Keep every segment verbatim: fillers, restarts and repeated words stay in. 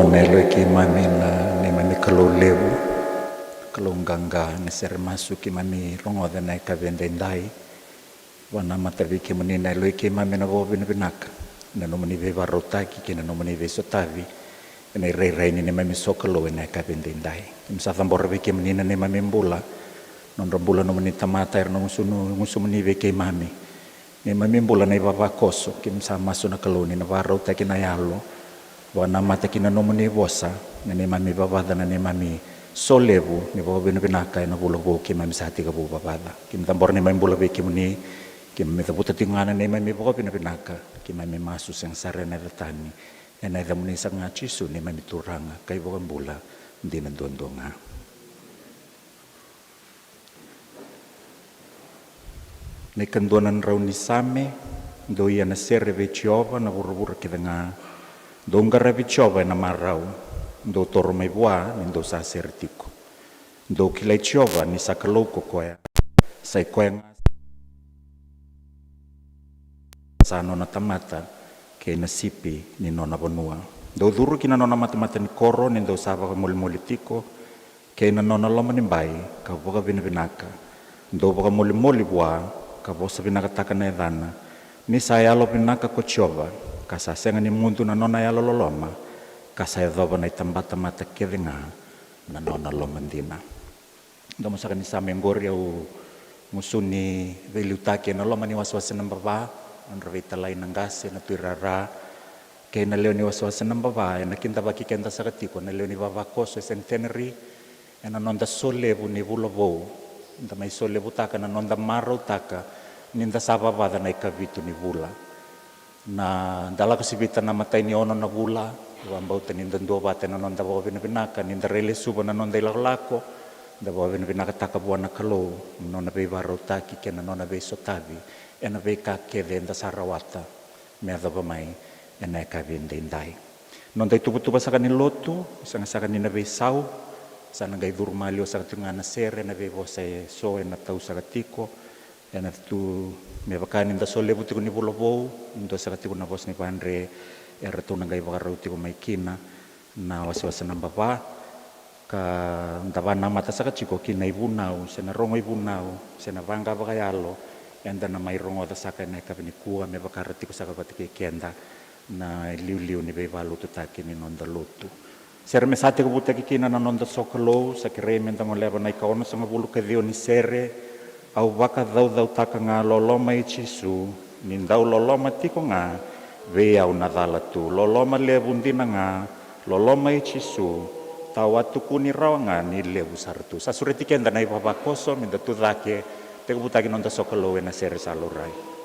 Na yaloi keimami na neimami Kalou levu, Kalou qaqa, na sere masu keimami rogoca ena yakavi edaidai. Vakanamata vei kemuni na yaloi keimami na vakavinavinaka ena nomuni veivakarautaki kei na nomuni veisotavi ena irairai ni neimami sokalou ena yakavi edaidai. Keimami sa cabora vei kemuni na neimami bula, nodra bula nomuni tamata era na gusunu, gusumuni vei keimami. Neimami bula na ivavakoso, keimami sa masu na Kalou ni na vakarautaki na yalo, vakanamata ki na nomuni vosa, na neimami vavaca, na neimami solevu ni vakavinavinaka ena vula vou keimami sa tekivu vavaca. Keimami cabora neimami bula vei kemuni, keimami cavuta tiko ga na neimami vakavinavinaka, keimami masu sega sara ena yaca tani, ena yacamuni saka ga Jisu neimami Turaga ka iVakabula dina duadua ga. Na ikadua na drau ni Same. Dou ia na sere vei Jiova na vuravura kece ga. Dou qaravi Jiova ena marau. Dou toro mai vua ni dou sa sere tiko. Dou kilai Jiova ni sa Kalou ko koya. Sa i koya ga sa nona tamata kei na sipi ni nona vanua. Dou curu ki na nona matamata ni koro ni dou sa vakamolimoli tiko, kei na nona lomanibai ka vakavinavinaka. Dou vakamolimoli vua ka vosa vinakataka na yacana. Ni sa yalovinaka ko Jiova, ka sa sega ni mudu na nona yalololoma, ka sa yacova na itabatamata kece ga na nona lomadina. Domo saka ni Same qori au gusu ni veiliutaki ena loma ni wasewase naba va, nodra veitalai na qase, na tuirara, kei na lewe ni wasewase naba va, ena kidavaki keda saka tiko na lewe ni vavakoso e Centenary, ena noda solevu ni vula vou, da mai solevutaka na noda marautaka ni da sa vavaca na ikavitu ni vula. Na da lako sivita na matai ni ono na vula, vakabauta ni da duavata ena noda vakavinavinaka, ni da railesuva na noda ilakolako, da vakavinavinakataka vua na Kalou na nona veivakarautaki kei na nona veisotavi ena veika kece eda sa rawata me yacova mai ena yakavi edaidai. Noda ituvatuva saka ni lotu, sega saka ni na veisau, sa na qai curu maliwa saka tiko ga na sere, na veivosa eso ena tau saka tiko, ena tu me vaka ni da solevu tiko ni vula vou, dua saka tiko na vosa ni vadre, eratou na qai vakarau tiko mai kina na wasewase naba va, ka da vakanamata saka tiko ki na ivunau, se na rogo ivunau, se na vaqa vakayalo, eda na mai rogoca saka ena yakavi nikua, me vaka ra tiko saka vata kei keda na iliuliu ni veivakalotutaki ni noda lotu. Sere me sa tekivutaki kina na noda sokalou, sa kerei me da goleva na ikaonosagavulu ka ciwa ni sere. Au vakacaucautaka ga loloma i Jisu, ni dau loloma tiko ga vei au na cala tu. Loloma levu dina ga, loloma i Jisu, tau a tukuni rawa ga ni levu sara tu. Sa sureti keda na ivavakoso me da tucake, tekivutaki noda sokalou ena sere sa laurai.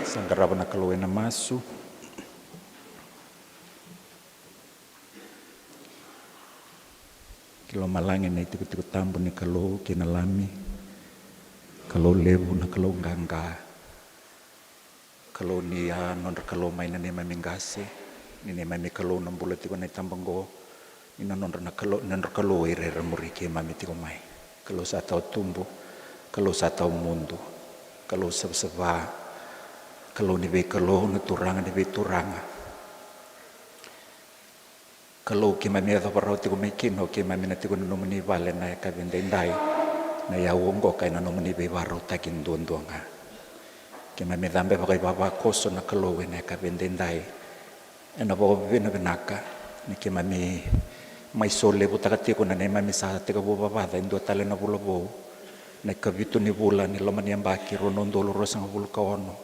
Sa qarava na Kalou ena masu. Ki lomalagi na itikotiko tabu ni Kalou kei na Lami, Kalou levu na Kalou qaqa. Kalou ni a nodra Kalou mai na neimami qase, ni neimami Kalou na bula tiko na itaba oqo, ni na nodra na Kalou, nodra Kalou ira era muri keimami tiko mai. Kalou sa tawa tubu, Kalou sa tawa mudu, Kalou savasava, Kalou ni veikalou, na Turaga ni veituraga. Kalou keimami yacova rawa tiko mai kina, o keimami na tiko na nomuni vale na yakavi edaidai. Na iyau oqo ka ena nomuni veivakarautaki duadua ga. Keimami cabe vakaivavakoso na Kalou ena yakavi edaidai. Ena vakavinavinaka ni keimami mai solevutaka tiko na neimami sa tekivu vavaca e dua tale na vula vou. Na ikavitu ni vula ni loma ni yabaki rua na udolu ruasagavulu ka ono.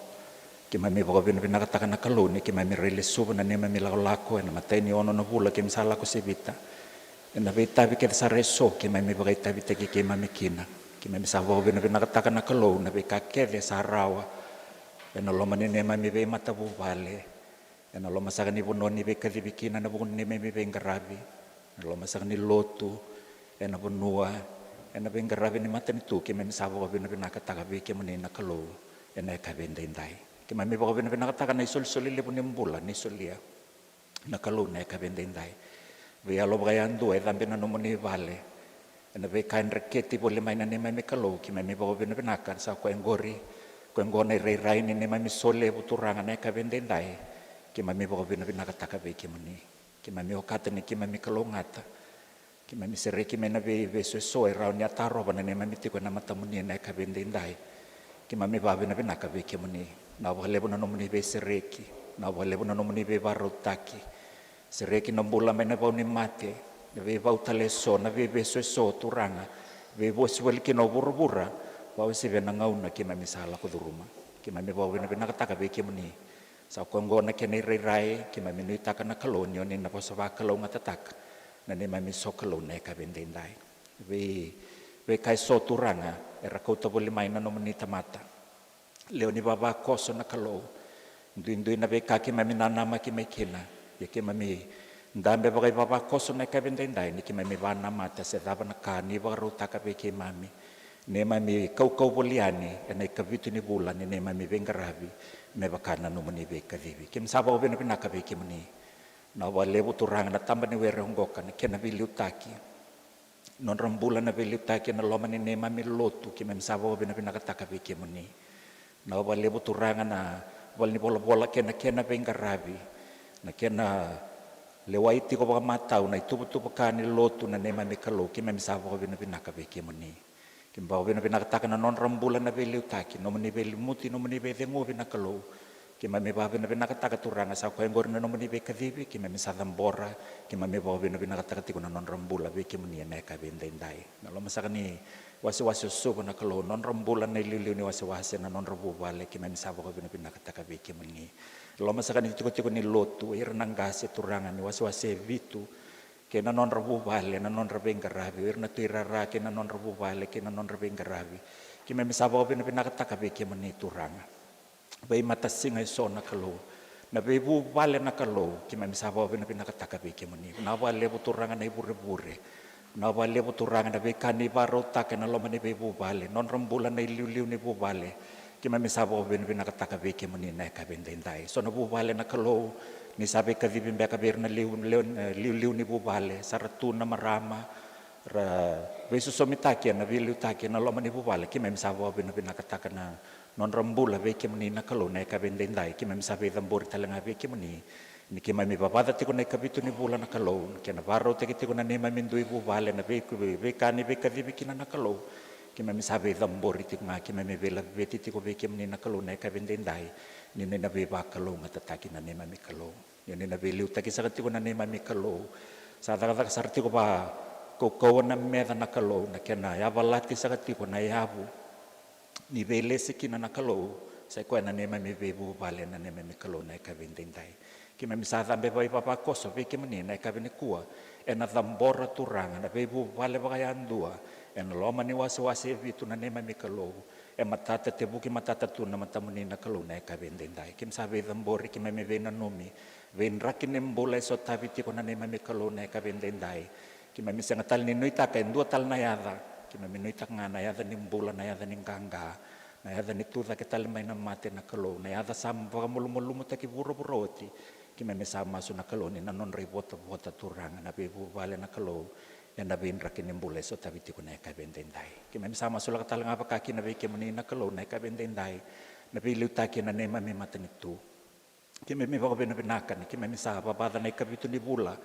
Keimami vakavinavinakataka na Kalou ni keimami rai lesuva na neimami lakolako ena imatai ni ono na vula keimami sa lako sevita. Ena veitavi kece sara eso keimami vakaitavitaki keimami kina. Keimami sa vakavinavinakataka na Kalou na veika kece sa rawa ena loma ni neimami veimatavuvale. Ena loma saka ni vanua ni veikacivi kina ena vuku ni neimami veiqaravi. Ena loma saka ni lotu, ena vanua, ena veiqaravi ni matanitu, keimami sa vakavinavinakataka vei kemuni na Kalou ena yakavi edaidai. Keimami vakavinavinakataka na isolisoli levu ni bula ni solia na Kalou na yakavi edaidai. Veiyalo vakayadua e cabe na nomuni vale ena veika e dreketi voli mai na neimami Kalou, keimami vakavinavinaka. Sa koya oqori, koya oqo na irairai ni neimami solevu Turaga na yakavi edaidai. Keimami vakavinavinakataka vei kemuni. Keimami okata ni keimami kalougata. Keimami sereki mai na veivesu eso e rawa ni a tarova na neimami tiko ena matamuni ena yakavi edaidai. Keimami vakavinavinaka vei kemuni. Na vakalevu na nomuni veisereki, na vakalevu na nomuni veivakarautaki. Sereki na bula mai na vau ni mate, na veivau tale eso, na veivesu eso Turaga. Veivuasi voli kina o vuravura, vakauasivi ena gauna keimami sa lako curuma. Keimami vakavinavinakataka vei kemuni. Sa koya oqo na kena irairai, keimami nuitaka na Kalou ni oni na vosa vakalougatataka na neimami sokalou na yakavi edaidai. Vei, veika eso Turaga era kauta voli mai na nomuni tamata. Lewe ni vavakoso na Kalou. Duidui na veika keimami nanamaki mai kina. Ia keimami dabe vakaivavakoso na yakavi edaidai ni keimami vanamata se cava na ka ni vakarautaka vei keimami. Neimami kaukauwa voli yani ena ikavitu ni vula ni neimami veiqaravi me vaka na nomuni veikacivi. Keimami sa vakavinavinaka vei kemuni. Na vakalevu Turaga na taba ni were oqo ka na kena veiliutaki. Nodra bula na veiliutaki ena loma ni neimami lotu, keimami sa vakavinavinakataka vei kemuni. Na vakalevu Turaga na valenivolavola kei na kena veiqaravi, na kena lewai tiko vakamatau na ituvatuva ka ni lotu na neimami Kalou, keimami sa vakavinavinaka vei kemuni. Keimami vakavinavinakataka na nodra bula na veiliutaki, nomuni veilimuti, nomuni veiceguvi na Kalou. Keimami vakavinavinakataka Turaga sa koya oqori na nomuni veikacivi, keimami sa cabora, keimami vakavinavinakataka tiko na nodra bula vei kemuni ena yakavi edaidai. Na loma saka ni wasewase o Suva na Kalou, nodra bula na iliuliu ni wasewase, na nodra vuvale, keimami sa vakavinavinakataka vei kemuni. Loma saka ni tikotiko ni lotu, ira na qase Turaga ni wasewase e vitu, kei na nodra vuvale, na nodra veiqaravi, o ira na tuirara kei na nodra vuvale, kei na nodra veiqaravi. Keimami sa vakavinavinakataka vei kemuni Turaga. Veimatasiga eso na Kalou, na veivuvale na Kalou, keimami sa vakavinavinakataka vei kemuni. Na vakalevu Turaga na ivurevure, na vakalevu Turaga na veika ni vakarautaka ena loma ni veivuvale, nodra bula na iliuliu ni vuvale. Keimami sa vakavinavinakataka vei kemuni na yakavi edaidai. So na vuvale na Kalou, ni sa veikacivi beka vei ira na liu, liu, liuliu ni vuvale, sa ra tu na marama, ra veisosomitaki ena veiliutaki ena loma ni vuvale, keimami sa vakavinavinakataka na nodra bula vei kemuni na Kalou na yakavi edaidai, keimami sa veicabori tale ga vei kemuni. Ni keimami vavaca tiko na ikavitu ni vula na Kalou, ni kena vakarautaki tiko na neimami dui vuvale, na vei, veika ni veikacivi kina na Kalou. Keimami sa veicabori tiko ga, keimami veilaveti tiko vei kemuni na Kalou na yakavi edaidai, ni na veivakalougatataki na neimami Kalou. Ni na veiliutaki saka tiko na neimami Kalou. Sa cakacaka sara tiko vakaukauwa na meca na Kalou, na kena yavalati saka tiko na yavu ni veilesi kina na Kalou, sa i koya na neimami veivuvale na neimami Kalou na yakavi edaidai. Keimami sa cabe vakaivavakoso vei kemuni na yakavi nikua, ena cabora Turaga na veivuvale vakayadua, Ena loma ni wasewase e vitu na neimami Kalou, e matata, tevuki matata tu na matamuni na Kalou na yakavi edaidai. Keimami sa veicabori, keimami veinanumi veidraki ni bula e sotavi tiko na neimami Kalou na yakavi edaidai. Keimami sega tale ni nuitaka e dua tale na yaca, keimami nuitaka ga na yaca ni bula, na yaca ni qaqa, na yaca ni tucake tale mai na mate na Kalou, na yaca sa vakamalumalumutaki vuravura oti. Keimami sa masu na Kalou ni na nodra ivotavota, Turaga, na veivuvale na Kalou, ena veidraki ni bula e sotavi tiko na yakavi edaidai. Keimami sa masulaka tale ga vakakina vei kemuni na Kalou na yakavi edaidai na veiliutaki ena neimami matanitu. Keimami vakavinavinaka ni keimami sa vavaca na ikavitu ni vula.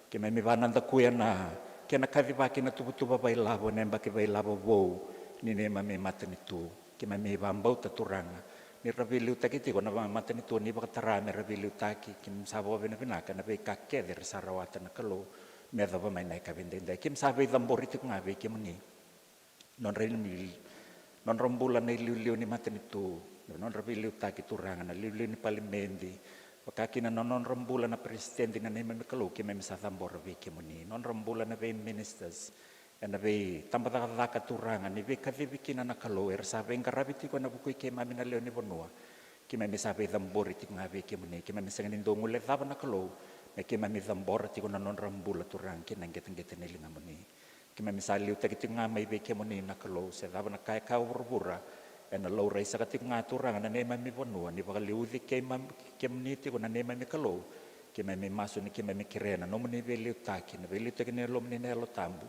Keimami vanadakuya na kena kacivaki na tuvatuva vailavo ena yabaki vailavo vou ni neimami matanitu. Keimami vakabauta, Turaga, ni ra veiliutaki tiko na va-, matanitu ni vakatara me ra veiliutaki. Keimami sa vakavinavinaka na veika kece era sa rawata na Kalou me yacova mai na yakavi edaidai. Keimami sa veicabori tiko ga vei kemuni. Nodra ili-, nodra bula na iliuliu ni matanitu, nodra veiliutaki, Turaga, na iliuliu ni palimedi, vakakina na nodra bula na peresitedi na neimami Kalou, keimami sa cabora vei kemuni. Nodra bula na vei ministers, ena veitabacakacaka, Turaga, ni veikacivi kina na Kalou, era sa veiqaravi tiko ena vuku i keimami na lewe ni vanua. Keimami sa veicabori tiko ga vei kemuni, keimami sega ni dau guilecava na Kalou, me keimami cabora tiko na nodra bula, Turaga, ki na qeteqete ni ligamuni. Keimami sa liutaki tiko ga mai vei kemuni na Kalou, se cava na ka e kaya o vuravura, ena laurai saka tiko ga, Turaga, na neimami vanua, ni vakaliuci keimami, kemuni tiko na neimami Kalou. Keimami masu ni keimami kerea na nomuni veiliutaki, na veiliutaki ni Yalomuni na Yalo Tabu,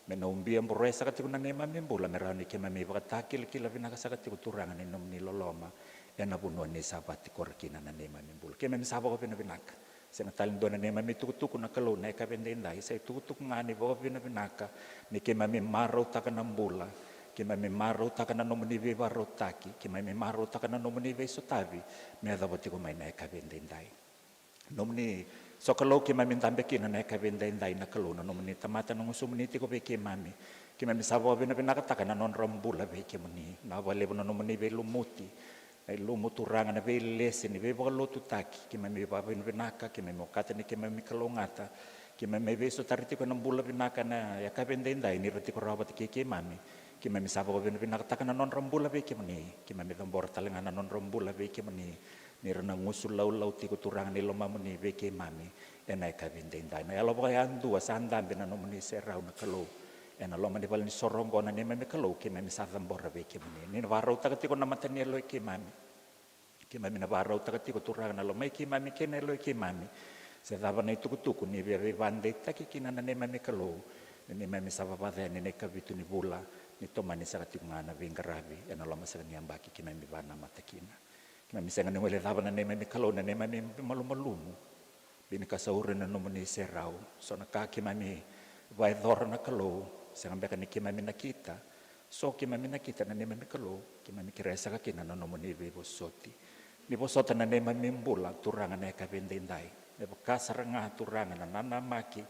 me na ubia boroya saka tiko na neimami bula, me rawa ni keimami vakatakilakila vinaka saka tiko, Turaga, ni nomuni loloma ena vanua ni sa vakatikora kina na neimami bula. Keimami sa vakavinavinaka. Sega tale ni dua na neimami tukutuku na Kalou na yakavi edaidai, sa itukutuku ga ni vakavinavinaka, ni keimami marautaka na bula, keimami marautaka na nomuni veivakarautaki, keimami marautaka na nomuni veisotavi me yacova tiko mai na yakavi edaidai. Nomuni sokalou keimami dabe kina na yakavi edaidai na Kalou, na nomuni tamata na gusumuni tiko vei keimami. Keimami sa vakavinavinakataka na nodra bula vei kemuni, na vakalevu na nomuni veilumuti, na ilumu, Turaga, na veilesi ni veivakalotutaki. Keimami vakavinavinaka, keimami okata ni keimami kalougata, keimami veisotari tiko ena bula vinaka na yakavi edaidai, ni ra tiko rawa vata kei keimami. Keimami sa vakavinavinakataka na nodra bula vei kemuni, keimami cabora tale ga na nodra bula vei kemuni, ni ra na gusu laulau tiko, Turaga, ni lomamuni vei keimami ena yakavi edaidai. Na yalo vakayadua sa dabe na nomuni serau na Kalou ena loma ni vale ni soro oqo na neimami Kalou, keimami sa cabora vei kemuni, ni na vakarautaka tiko na mata ni yalo i keimami. Keimami na vakarautaka tiko, Turaga, na lomai keimami kei na yalo i keimami, se cava na itukutuku ni via veivakadeitaki kina na neimami Kalou, ni neimami sa vavaca yani na ikavitu ni vula, ni tomani saka tiko ga na veiqaravi ena loma saka ni yabaki keimami vakanamata kina. Keimami sega ni guilecava na neimami Kalou na neimami malumalumu. Vinaka sauri na nomuni serau. So na ka keimami vakayacora na Kalou, sega beka ni keimami nakita. So keimami nakita na neimami Kalou, keimami kerea saka kina na nomuni veivosoti. Ni vosota na neimami bula, Turaga, na yakavi edaidai. Me vaka sara ga, Turaga, na nanamaki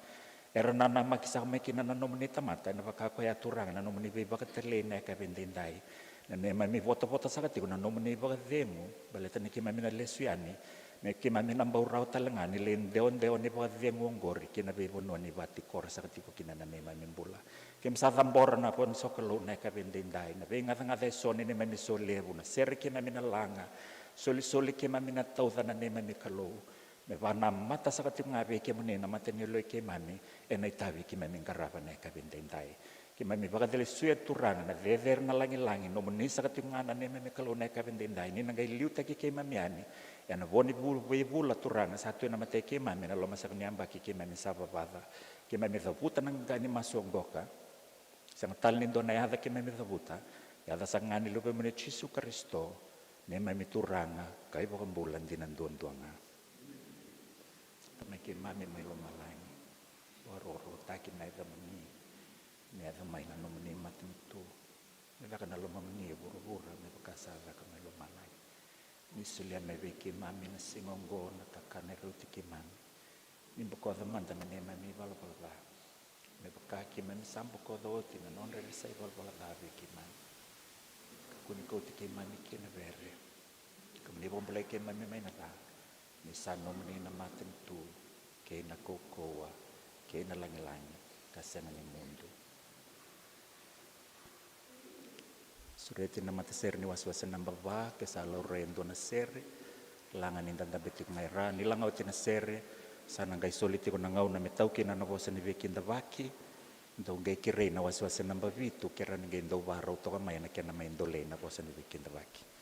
era nanamaki saka mai kina na nomuni tamata, ena vaka koya, Turaga, na nomuni veivakatalei na yakavi edaidai. Na neimami votavota saka tiko na nomuni vakacegu, baleta ni keimami na lesu yani, me keimami na bau rawa tale ga ni lai dewadewa ni vakacegu oqori ki na veivanua ni vakatikora saka tiko kina na neimami bula. Keimami sa cabora na vo ni sokalou na yakavi edaidai, na veigacagaca eso ni neimami solevu, na sere keimami na laga, solisoli keimami na tauca, na neimami Kalou. Me vakanamata saka tiko ga vei kemuni na mata ni yalo i keimami, ena itavi keimami qarava na yakavi edaidai. Keimami vakacelesuya, Turaga, na cecere na lagilagi, nomuni saka tiko ga na neimami Kalou na yakavi edaidai, ni na qai liutaki keimami yani ena vo ni vu-, veivula, Turaga, sa tu ena mata i keimami ena loma saka ni yabaki keimami sa vavaca. Keimami cavuta na qaqa ni masu oqo ka sega tale ni dua na yaca keimami cavuta, yaca saka ga ni Luvemuni o Jisu Karisito, neimami Turaga ka iVakabula dina duadua ga. Tamai keimami mai lomalagi, vakarokorokotaki na yacamuni, me yaco mai na nomuni matanitu, me caka na lomamuni e vuravura me vaka sa caka mai lomalagi. Ni solia mai vei keimami na siga oqo na kakana e rauti keimami. Ni bokoca mada na neimami ivalavala ca, me vaka keimami sa bokoca oti na nodra era sa ivalavala ca vei keimami. Kakua ni kauti keimami ki na vere, ka mo ni vakabulai keimami mai na ca. Ni sa nomuni na matanitu, kei na kaukauwa, kei na lagilagi ka sega ni mudu. Sureti na matasere ni wasewase naba va, ke sa laurai e dua na sere, laga ni da dabe tiko mai ra. Ni laga oti na sere, sa na qai soli tiko na gauna me tau kina na vosa ni veikidavaki. Dou qai kerei na wasewase naba vitu, ke ra ni qai dau varau toka mai ena kena mai dolei na vosa ni veikidavaki.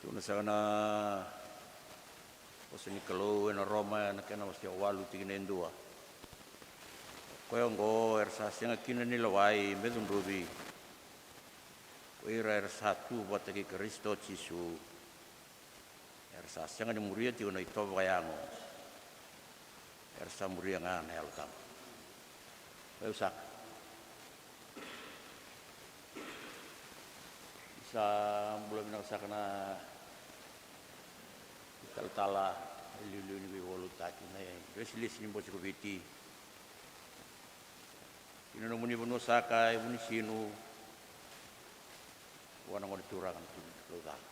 Tukuna saka na vosa ni Kalou ena Roma, ena kena wase walu, tikina e dua. O koya oqo era sa sega kina ni lewai me cudruvi ko ira era sa tu vata kei Karisito Jisu, era sa sega ni muria tiko na itovo vakayago, era sa muria ga na Yalo Tabu. Vei au saka. Sa bula vinaka saka na italatala e liuliu ni veivakalotutaki, na ilesilesi ni Bose ko Viti, ki na nomuni vanua saka e Vunisinu, vua na gone turaga na Tui Laucala.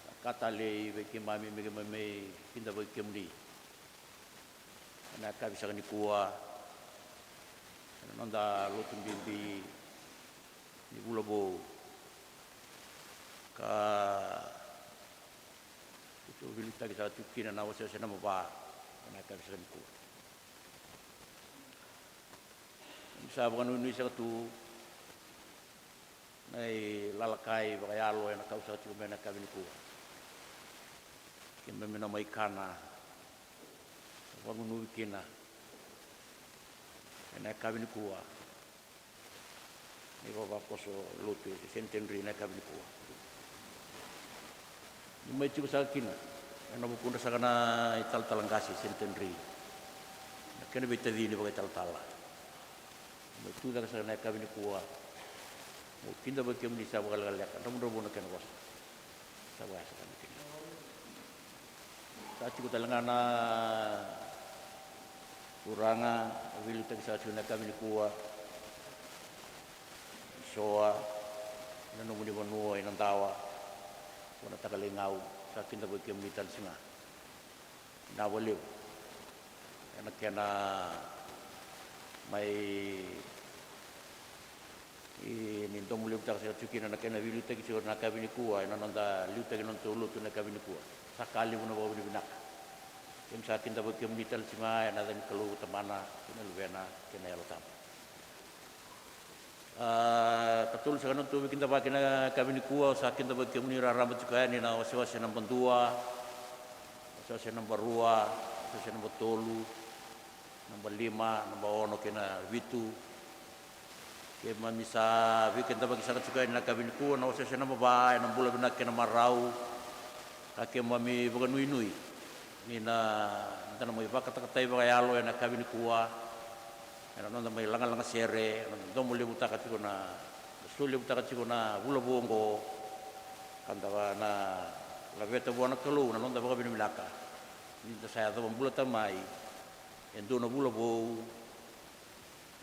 Sa ka talei vei keimami me keimami mai kidavaki kemuni ena yakavi saka nikua ena noda lotu bibi ni vula vou, ka keitou veiliutaki saka tiko kina na wasewase naba va ena yakavi saka nikua. Keimami sa vakanuinui saka tu na ilalakai vakayalo ena kau saka tiko mai ena yakavi nikua. Keimami na mai kana, vakanuinui kina ena yakavi nikua, na ivavakoso lotu e Centenary ena yakavi nikua. Ni mai tiko saka kina ena vukudra saka na italatala qase e Centenary, na kena veitacini vakaitalatala. Mai tu cake saka na yakavi nikua, meu kidavaki kemuni sa vakalekaleka, dravudravua na kena vosa. Sa vakayasa ka na kena. Sa tiko tale ga na turaga a veiliutaki saka tiko na yakavi nikua, Soa, na nomuni vanua i Nadawa, vua na Takaleigau, sa kidavaki kemuni tale tiko ga. Vinaka vakalevu ena kena mai, e, ni domolevutaka saka tiko kina na kena veiliutaki tiko na yakavi nikua ena noda liutaki na nodatou lotu na yakavi nikua. Sa ka levu na vakavinavinaka. Keimami sa kidavaki kemuni tale tiko ga ena yaca ni Kalou Tamana kei na Luvena kei na Yalo Tabu. A, katolu saka na nodatou veikidavaki na yakavi nikua, au sa kidavaki kemuni raraba tiko yani na wasewase naba dua, wasewase naba rua, wasewase naba tolu, naba lima, naba ono kei na vitu. Keimami sa veikidavaki saka tiko yani na yakavi nikua na wasewase naba va, ena bula vinaka kei na marau. Ka keimami vakanuinui ni na, da na mai vakatakatai vakayalo ena yakavi nikua ena noda mai lagalaga sere, ena noda domolevutaka tiko na, solevutaka tiko na vula vou oqo, ka da na laveta vua na Kalou na noda vakavinavinaka ni da sa yacova bulataka mai e dua na vula vou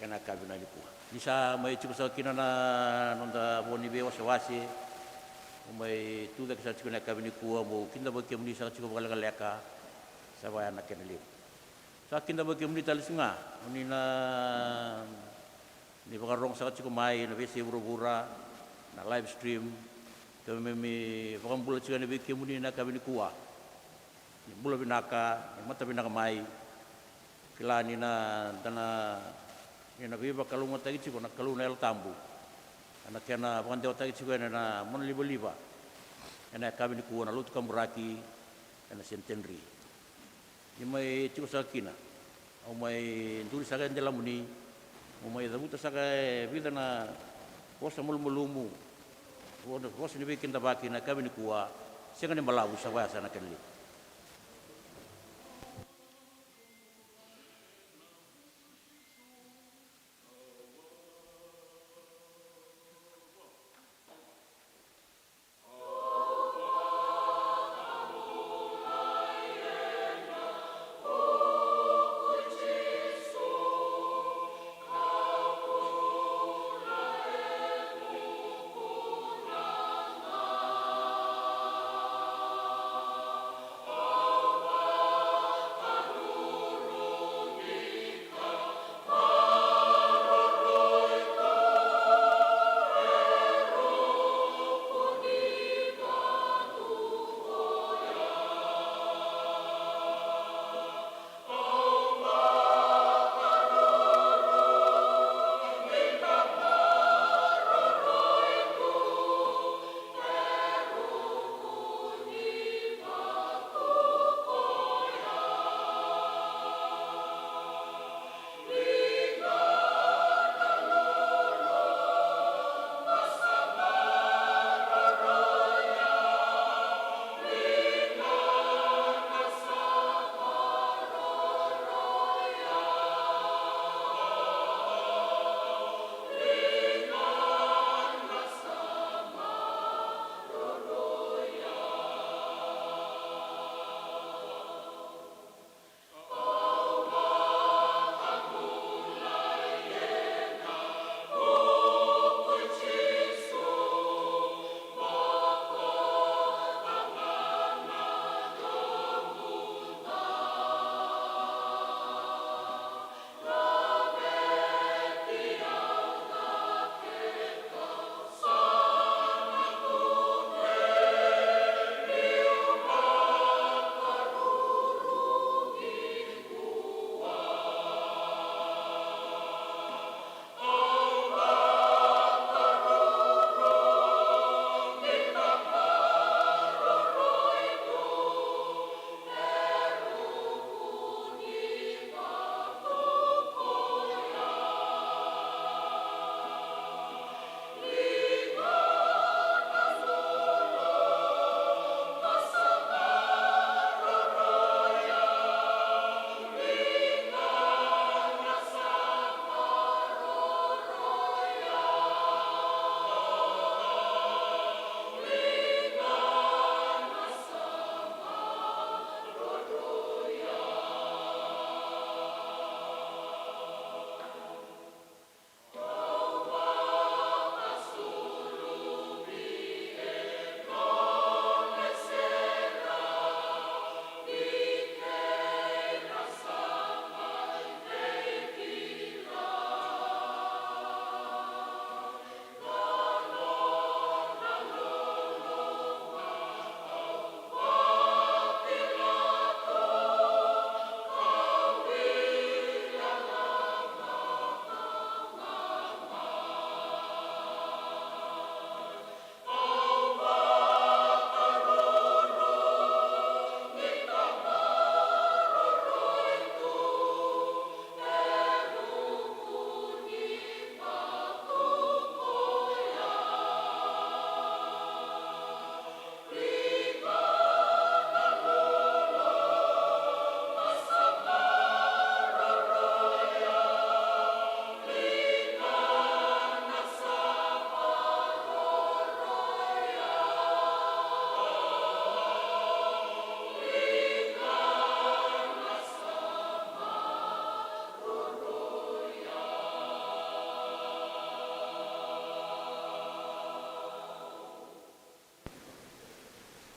ena yakavi nikua. Ni sa mai tiko saka kina na noda vo ni veiwasewase, mo mai tu cake saka tiko na yakavi nikua, mo kidavaki kemuni saka tiko vakalekaleka, sa vaya na kena levu. Sa kidavaki kemuni tale tiko ga, ni na, ni vakarogo saka tiko mai na veiyasai vuravura, na live stream, keimami vakabula tiko yani vei kemuni na yakavi nikua. Ni bula vinaka, ni mata vinaka mai. Kila ni na, da na, ni na veivakalougatataki tiko na Kalou na Yalo Tabu ena kena vakadewataki tiko yani na monalivaliva ena yakavi nikua na lotu kaburaki ena Centenary. Ni mai tiko saka kina, au mai duri saka e delamuni, au mai cavuta saka e vica na vosa malumalumu, vo-, vosa ni veikidavaki na yakavi nikua, sega ni balavu, sa vaya saka na kena levu.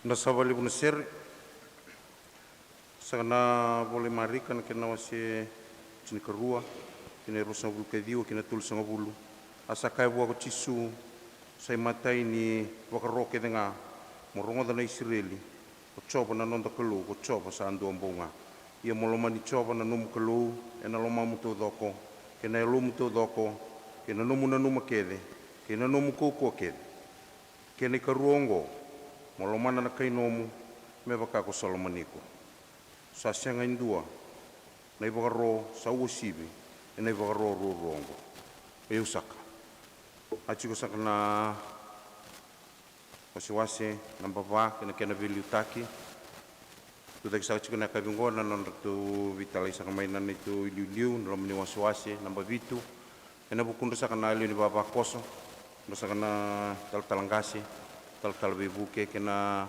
Na sa vakalevu na sere. Saka na vola i Marika na kena wase tinikarua, kena e ruasagavulu ka ciwa kei na tolusagavulu. A sa kaya vua ko Jisu, sa imatai ni vakaro kece ga mo rogoca na Isireli, ko Jiova na noda Kalou, ko Jiova sa dua bau ga. Ia mo lomani Jiova na nomu Kalou e na lomamu taucoko, kei na yalomu taucoko, kei na nomu nanuma kece, kei na nomu kaukauwa kece. Kei na ikarua oqo, mo lomana na kai nomu me vaka ko sa lomani iko. Sa sega e dua na ivakaro sa uasivi e na ivakaro ruarua oqo. E au saka. A tiko saka na wasewase naba va kei na kena veiliutaki. Tucake saka tiko na yakavi oqo na nodratou veitalai saka mai na neitou iliuliu na loma ni wasewase naba vitu. E na vukudra saka na lewe ni vavakoso, dra saka na talatala qase, talatala veivuke kei na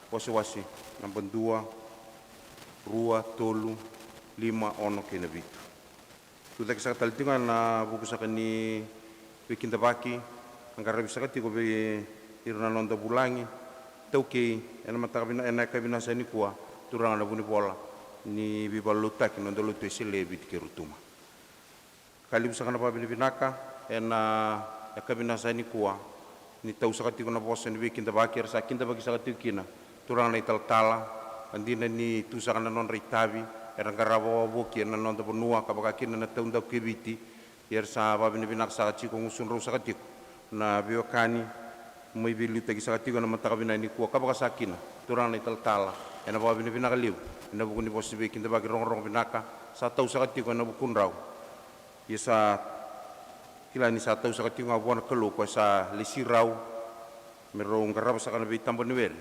wasewase naba dua, rua, tolu, lima, ono kei na vitu. Tucake saka tale tiko ga na vuku saka ni veikidavaki a qaravi saka tiko vei ira na noda vulagi taukei e na mataka vina, e na yakavi vinaka saka nikua, turaga na vunivola ni veivakalotutaki na noda lotu e Sele, Viti kei Rotuma. Ka levu saka na vakavinavinaka e na yakavi vinaka saka nikua ni tau saka tiko na vosa ni veikidavaki era sa kidavaki saka tiko kina turaga na italatala. A dina ni tu saka na nodra itavi era qarava wavoki e na noda vanua ka vaka kina na taudaku kei Viti. Ia era sa vakavinavinaka saka tiko, gusudrau saka tiko na veiwekani mai veiliutaki saka tiko e na mataka vinaka nikua ka vaka saka kina turaga na italatala. E na vakavinavinaka levu e na vuku ni vosa ni veikidavaki, rogorogo vinaka sa tau saka tiko e na vukudrau. Ia sa kila ni sa tau saka tiko ga vua na Kalou ko e sa lesi rau me rau qarava saka na veitaba ni were,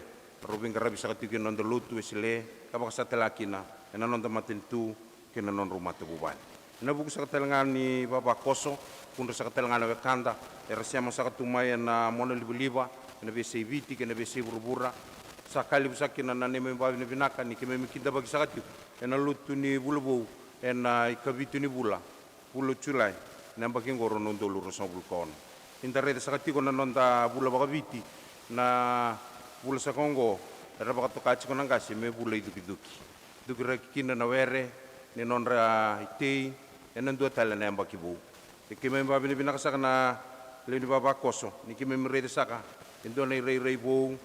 rau veiqaravi saka tiko e na noda lotu e Sele ka vaka saka tale ga kina e na noda matanitu kei na nodrau matavuvale. E na vuku saka tale ga ni vavakoso, vukudra saka tale ga na wekada era sema saka tu mai e na monalivaliva e na veiyasai Viti kei na veiyasai vuravura. Sa ka levu saka kina na neimami vakavinavinaka ni keimami kidavaki saka tiko e na lotu ni vula vou e na ikavitu ni vula, vula o Julai, na yabaki oqo rua na udolu ruasagavulu ka ono. Ni da raica saka tiko na noda vula vakaviti, na vula saka oqo era vakatoka tiko na qase me vula icukicuki. Cukiraki kina na were ni nodra itei e na dua tale na yabaki vou. E keimami vakavinavinaka saka na lewe ni vavakoso ni keimami raica saka e dua na irairai vou,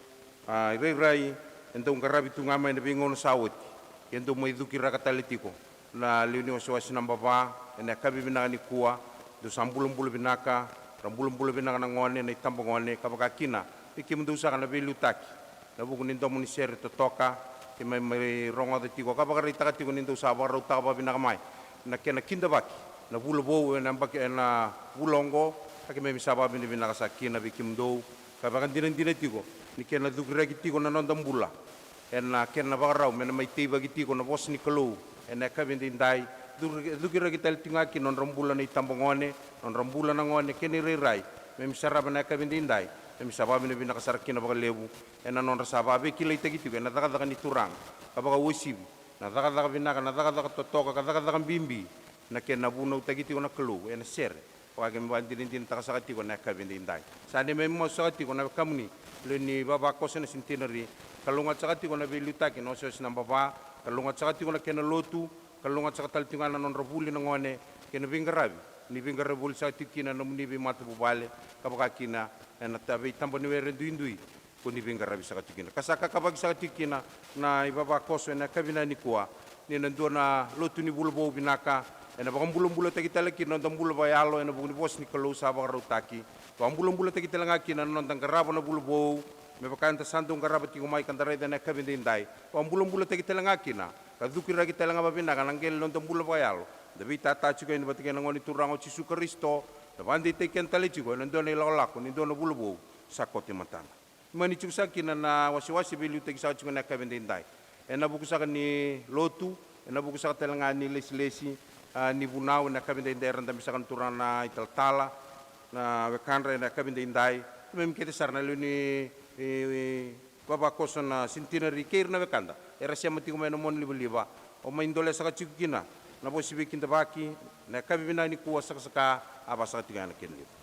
a, irairai e dau qaravi tu ga mai na veigauna sa oti, e dau mai cukiraka tale tiko na lewe ni wasewase naba va e na yakavi vinaka nikua. Dou sa bulabula vinaka, ra bulabula vinaka na gone, na itabagone ka vaka kina vei kemudou saka na veiliutaki. Na vuku ni domo ni sere totoka, keimami mai rogoca tiko ka vakaraitaka tiko ni dou sa vakarautaka vakavinaka mai na kena kidavaki na vula vou e na yabaki, e na vula oqo. Ka keimami sa vakavinavinaka saka kina vei kemudou ka vakadinadina tiko ni kena cukiraki tiko na noda bula e na kena vakarau me na mai teivaki tiko na vosa ni Kalou e na yakavi edaidai. Cuki-, cukiraki tale tiko ga kina nodra bula na itabagone, nodra bula na gone kei na irairai. Keimami sarava na yakavi edaidai, keimami sa vakavinavinaka sara kina vakalevu e na nodra sa vakaveikilaitaki tiko e na cakacaka ni Turaga ka vakauasivi na cakacaka vinaka, na cakacaka totoka ka cakacaka bibi na kena vunautaki tiko na Kalou e na sere. Vaka keimami vakadinadinataka saka tiko na yakavi edaidai, sa neimami masu saka tiko na wekamuni lewe ni vavakoso na centenary, kalougata saka tiko na veiliutaki na wasewase naba va, kalougata saka tiko na kena lotu, kalougata saka tale tiko ga na nodra vuli na gone kei na veiqaravi ni veiqaravi voli saka tiko kina na nomuni veimatavuvale ka vaka kina e na ta-, veitaba ni were duidui ko ni veiqaravi saka tiko kina. Ka sa kakavaki saka tiko kina na ivavakoso e na yakavi nikua ni na dua na lotu ni vula vou vinaka, e na vakabulabulataki tale kina na noda bula vakayalo e na vuku ni vosa ni Kalou sa vakarautaki. Vakabulabulataki tale ga kina na noda qarava na vula vou me vaka eda sa dau qarava tiko mai ka da raica e na yakavi edaidai. Vakabulabulataki tale ga kina ka cukiraki tale ga vakavinaka na qele ni noda bula vakayalo, da veitata tiko yani vata kei na Gone Turaga o Jisu Karisito, da vakadeitaki keda tale tiko e na dua na ilakolako ni dua na vula vou sa koto e matada. Mani tiko saka kina na wasewase veiliutaki saka tiko na yakavi edaidai. E na vuku saka ni lotu, e na vuku saka tale ga ni lesilesi, a, ni vunau e na yakavi edaidai, era dabe saka na turaga na italatala, na wekadra e na yakavi edaidai. Keimami kece sara na lewe ni, e, e, vavakoso na centenary kei ira na wekada era sema tiko mai na monalivaliva, o mai dolea saka tiko kina na vosa veikidavaki na yakavi vinaka nikua, sakasaka, a vakasaka tiko ga na kena levu.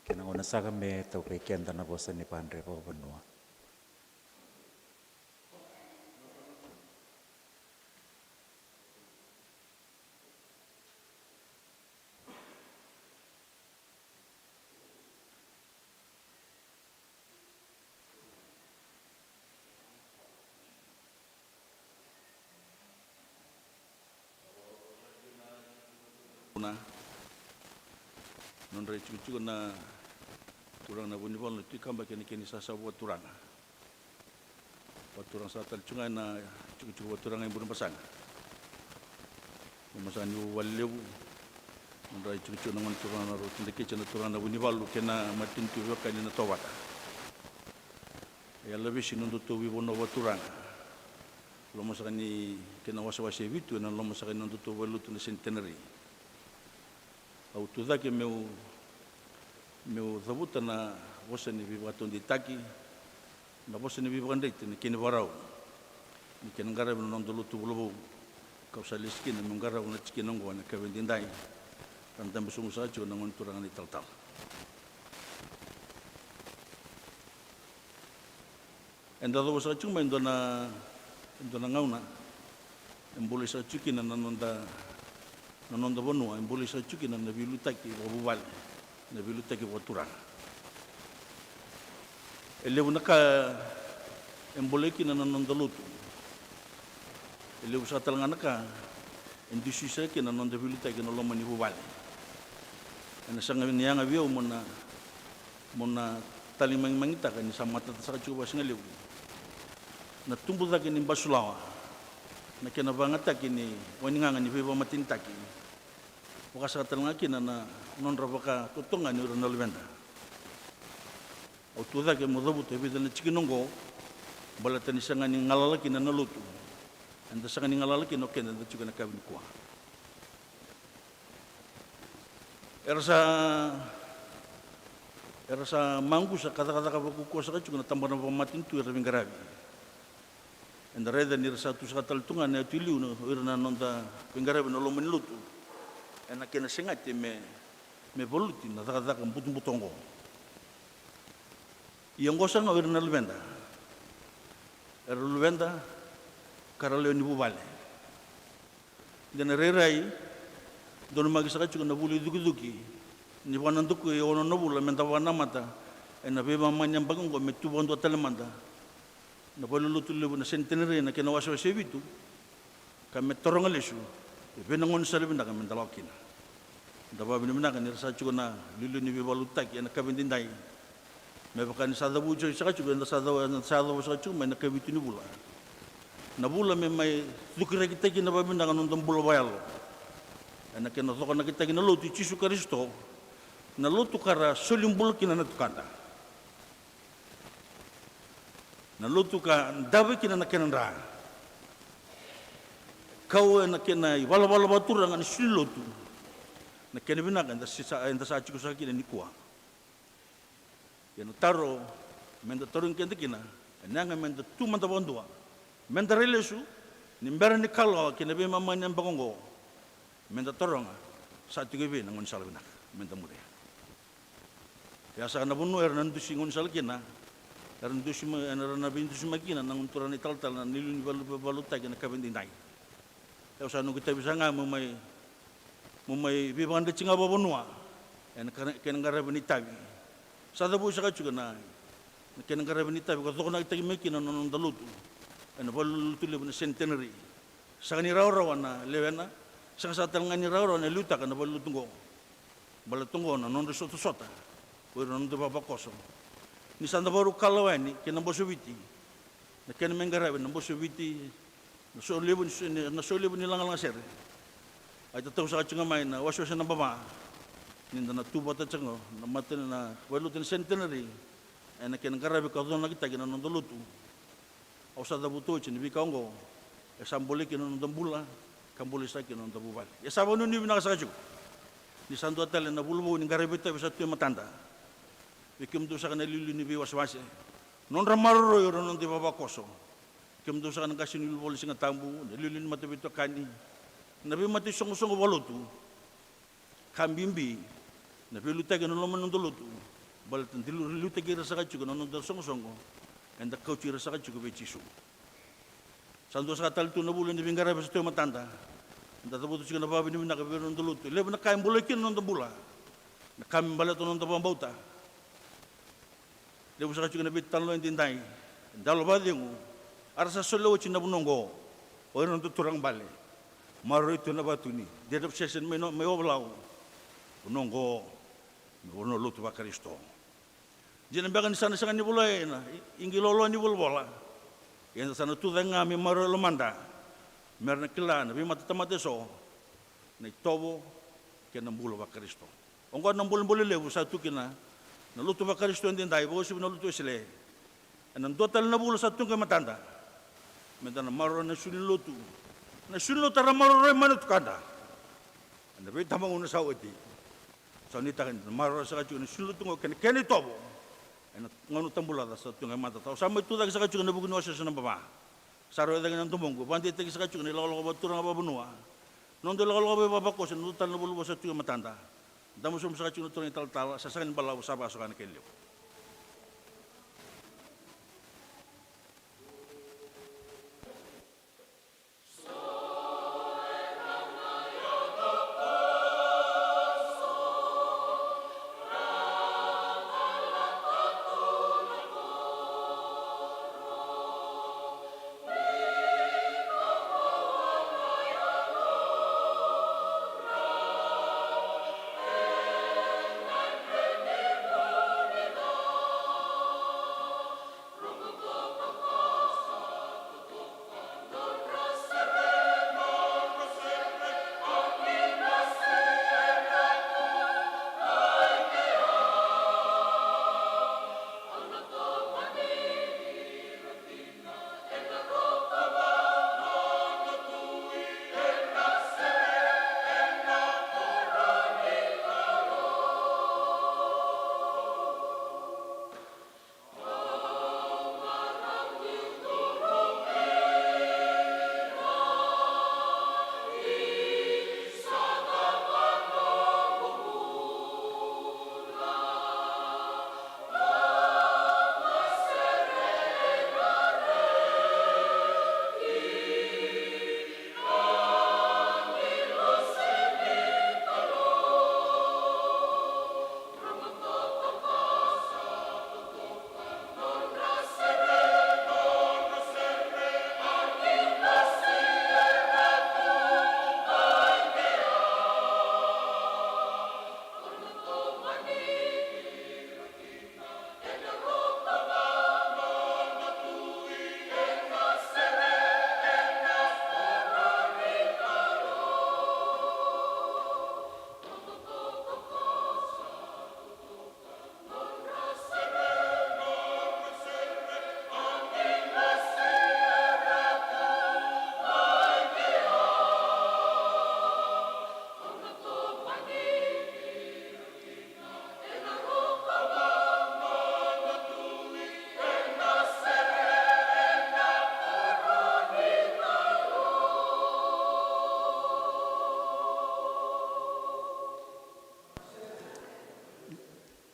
Kena gauna saka me tau vei keda na vosa ni vadre vakavanua. Na nodra itikotiko na turaga na Vunivalu na Tui Kaba kei na kena isasavu vakaturaga. Vakaturaga saka tale tiko ga ena tikotiko vakaturaga e Burebasaga. Lomasaka ni vuvale levu, nodra itikotiko na gone turaga na Rotidaketi, na turaga na Vunivalu kei na matanitu veiwekani na Tovata. E Alavesi na nodatou veivanua vakaturaga. Lomasaka ni kena wasewase e vitu ena lomasaka ni nodatou valenilotu na Centenary. Au tu cake meu, meu cavuta na vosa ni veivakataudeitaki, na vosa ni veivakadreti, na kena ivakarau ni kena qaravi na noda lotu vulavou. Kau sa lesi kina meu qarava na tikina oqo ena yakavi edaidai. Ra dabe sobu saka tiko na gone turaga na italatala. Eda yacova saka tiko mai e dua na, e dua na gauna e bolei saka tiko kina na noda, na noda vanua, e bolei saka tiko kina na veiliutaki vakavuvale, na veiliutaki vakaturaga. E levu na ka e bolei kina na noda lotu. E levu saka tale ga na ka e dusi saka kina na noda veiliutaki ena loma ni vuvale. Ena sega ni yaga vei au mo na, mo na talimagimagitaka ni sa matata saka tiko vakasigalevu na tubu cake ni basulawa, na kena vakayagataki ni wai ni gaga ni veivakamatenitaki. Vaka saka tale ga kina na nodra vakatotogani o ira na luveda. Au tu cake meu cavuta e vica na tikina oqo, baleta ni sega ni galala kina na lotu. Eda sega ni galala kina o keda eda tiko ena yakavi nikua. Era sa, era sa maqusa ka cakacaka vakaukauwa saka tiko na tabana vakamatanitu era veiqaravi. Eda raica ni ra sa tu saka tale tu ga na yatu i liu o ira na noda veiqaravi ena loma ni lotu ena kena segati me, me valuti na cakacaka butobuto oqo. Ia oqo saka ga o ira na luveda, era luveda ka ra lewe ni vuvale. De na rairai donumaki saka tiko na vuli cukicuki ni vakanadakui e ono na vula me da vakanamata ena veimama ni yabaki oqo me tu vakadua tale mada na valenilotu levu na Centenary ena kena wasewase e vitu, ka me taroga lesu e vei na gaunisala vinaka me da lako kina. Da vakavinavinaka ni ra sa tiko na iliuliu ni veivakalotutaki ena yakavi edaidai. Me vaka ni sa cavuti saka tiko, eda sa cau, eda sa cau saka tiko mai na ikavitu ni vula. Na vula me mai cukirakitaki kina vakavinaka na noda bula vakayalo ena kena cokonakitaki na lotu i Jisu Karisito, na lotu ka ra soli bula kina na tukada. Na lotu ka dave kina na kena dra. Kau ena kena ivalavala vakaturaga na sui lotu. Na kena vinaka eda sa, eda sa tiko saka kina nikua. Ia na taro me da tarogi keda kina, ena yaga me da tu mada vakadua, me da rai lesu ni bera ni kalawa ki na veimama ni yabaki oqo. Me da taroga, sa tiko i vei na gaunisala vinaka me da muria. Ia saka na vanua era na dusi gaunisala kina, era dusi mai, era na veidusimaki kina na gone turaga na italatala na iliuliu ni valu, valuvaluitaki ena yakavi edaidai. Au sa noqu itavi saka ga meu mai, meu mai veivakadreti ga vakavanua ena kena, kena qaravi na itavi. Sa cavuti saka tiko na, na kena qaravi na itavi ka cokonakitaki mai kina na noda lotu ena valenilotu levu na Centenary. Sega ni rawarawa na lewena, sega saka tale ga ni rawarawa na liutaka na valenilotu oqo. Baleta oqo na nodra isotasota o ira na noda ivavakoso. Ni sa da vakarau kalawa yani kei na Bose o Viti, na kena mai qaravi na Bose o Viti, na so levu ni, na so levu ni lagalaga sere. A itatau saka tiko ga mai na wasewase naba va, ni da na tu vata tiko ga na mata ni na valenilotu na Centenary ena kena qaravi ka cokonakitaki na noda lotu. Au sa cavuta oti ni veika oqo e sa bolei kina na noda bula, ka bolei saka kina na noda vuvale. Ia sa vakanuinui vinaka saka tiko ni sa dua tale na vula vou ni qaravi itavi sa tu e matada. Vei kemudou saka na iliuliu ni veiwasewase, nodra maroroi o ira na noda ivavakoso. Kemudou saka na qase ni ulunivanua ni Sigatabu, na iliuliu ni mataveitokani, na veimata isoqosoqo vakalotu. Ka bibi na veiliutaki ena loma ni noda lotu. Baleta da liu, liutaki ira saka tiko na noda soqosoqo, eda kauti ira saka tiko vei Jisu. Sa dua saka tale tu na vuli ni veiqaravi sa tu e matada. Da cavuta tiko na vakavinavinaka vei ira na noda lotu. E levu na ka e bulai kina na noda bula. Na ka me baleta na noda vakabauta. Levu saka tiko na veitalanoa edaidai. Dalo vakacegu. A ra sa solia oti na vanua oqo. O ira na noda turaga bale. Maroroi tu na vakatuni. Date of session mai no, mai Ovalau. Vanua oqo. Me vanua lotu vaKarisito. Dina beka ni sa na sega ni volai ena i, iqiloloa ni volavola. Ia eda sa na tucake ga me maroroi lomada. Me ra na kila na veimatatamata eso. Na itovo kei na bula vaKarisito. Oqo na bolebole levu sa tu kina na lotu vaKarisito edaidai, vakauasivi na lotu Wesele. Ena dua tale na vula sa tu qo e matada. Meda na maroroya na isulu ni lotu. Na isulu ni lotu era maroroya mai na tukada. Ena veitabagauna sa oti. Sa nuitaka ni da maroroya saka tiko na isulu ni lotu qo kei na kena itovo. Ena gauna tabula ca sa tu qo e matada. Au sa mai tucake saka tiko ena vuku ni wasewase naba va. Sa rau cake na domoqu, vakadeitaki saka tiko na ilakolako vakaturaga vakavanua. Noda ilakolako vakavakoso, na noda tale na vula sa tu e matada. Dabe sobu saka tiko na turaga italatala, sa sega ni balavu, sa vakasoka na kena levu.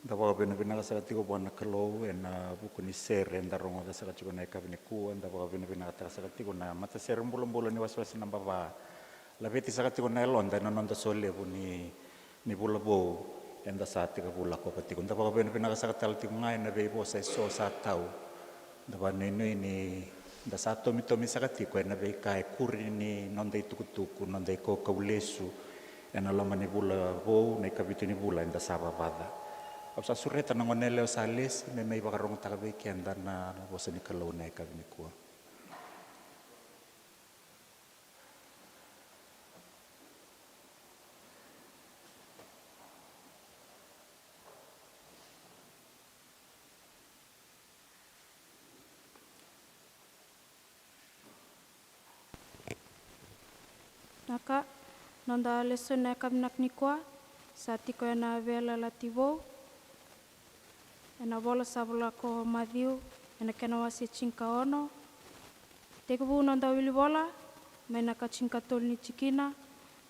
Da vakavinavinaka saka tiko vua na Kalou ena vuku ni sere eda rogoca saka tiko na yakavi nikua. Da vakavinavinakataka saka tiko na matasere bulabula ni wasewase naba va. Laveti saka tiko na yaloda ena noda solevu ni, ni vula vou eda sa tekivu lakova tiko. Da vakavinavinaka saka tale tiko ga ena veivosa eso sa tau. Da vakanuinui ni da sa tomitomi saka tiko ena veika e kuri ni noda itukutuku, noda ikaukau lesu ena loma ni vula vou, na ikavitu ni vula eda sa vavaca. Au sa sureta na goneyalewa sa lesi me mai vakarogotaka vei keda na, na vosa ni Kalou na yakavi nikua. Na ka, noda lesoni na yakavi nikua sa tiko ena Veiyalayalati Vou, ena vola sa vola ko Maciu, ena kena wase tinikaono. Tekivu noda wili vola mai na ka tinikatolu ni tikina,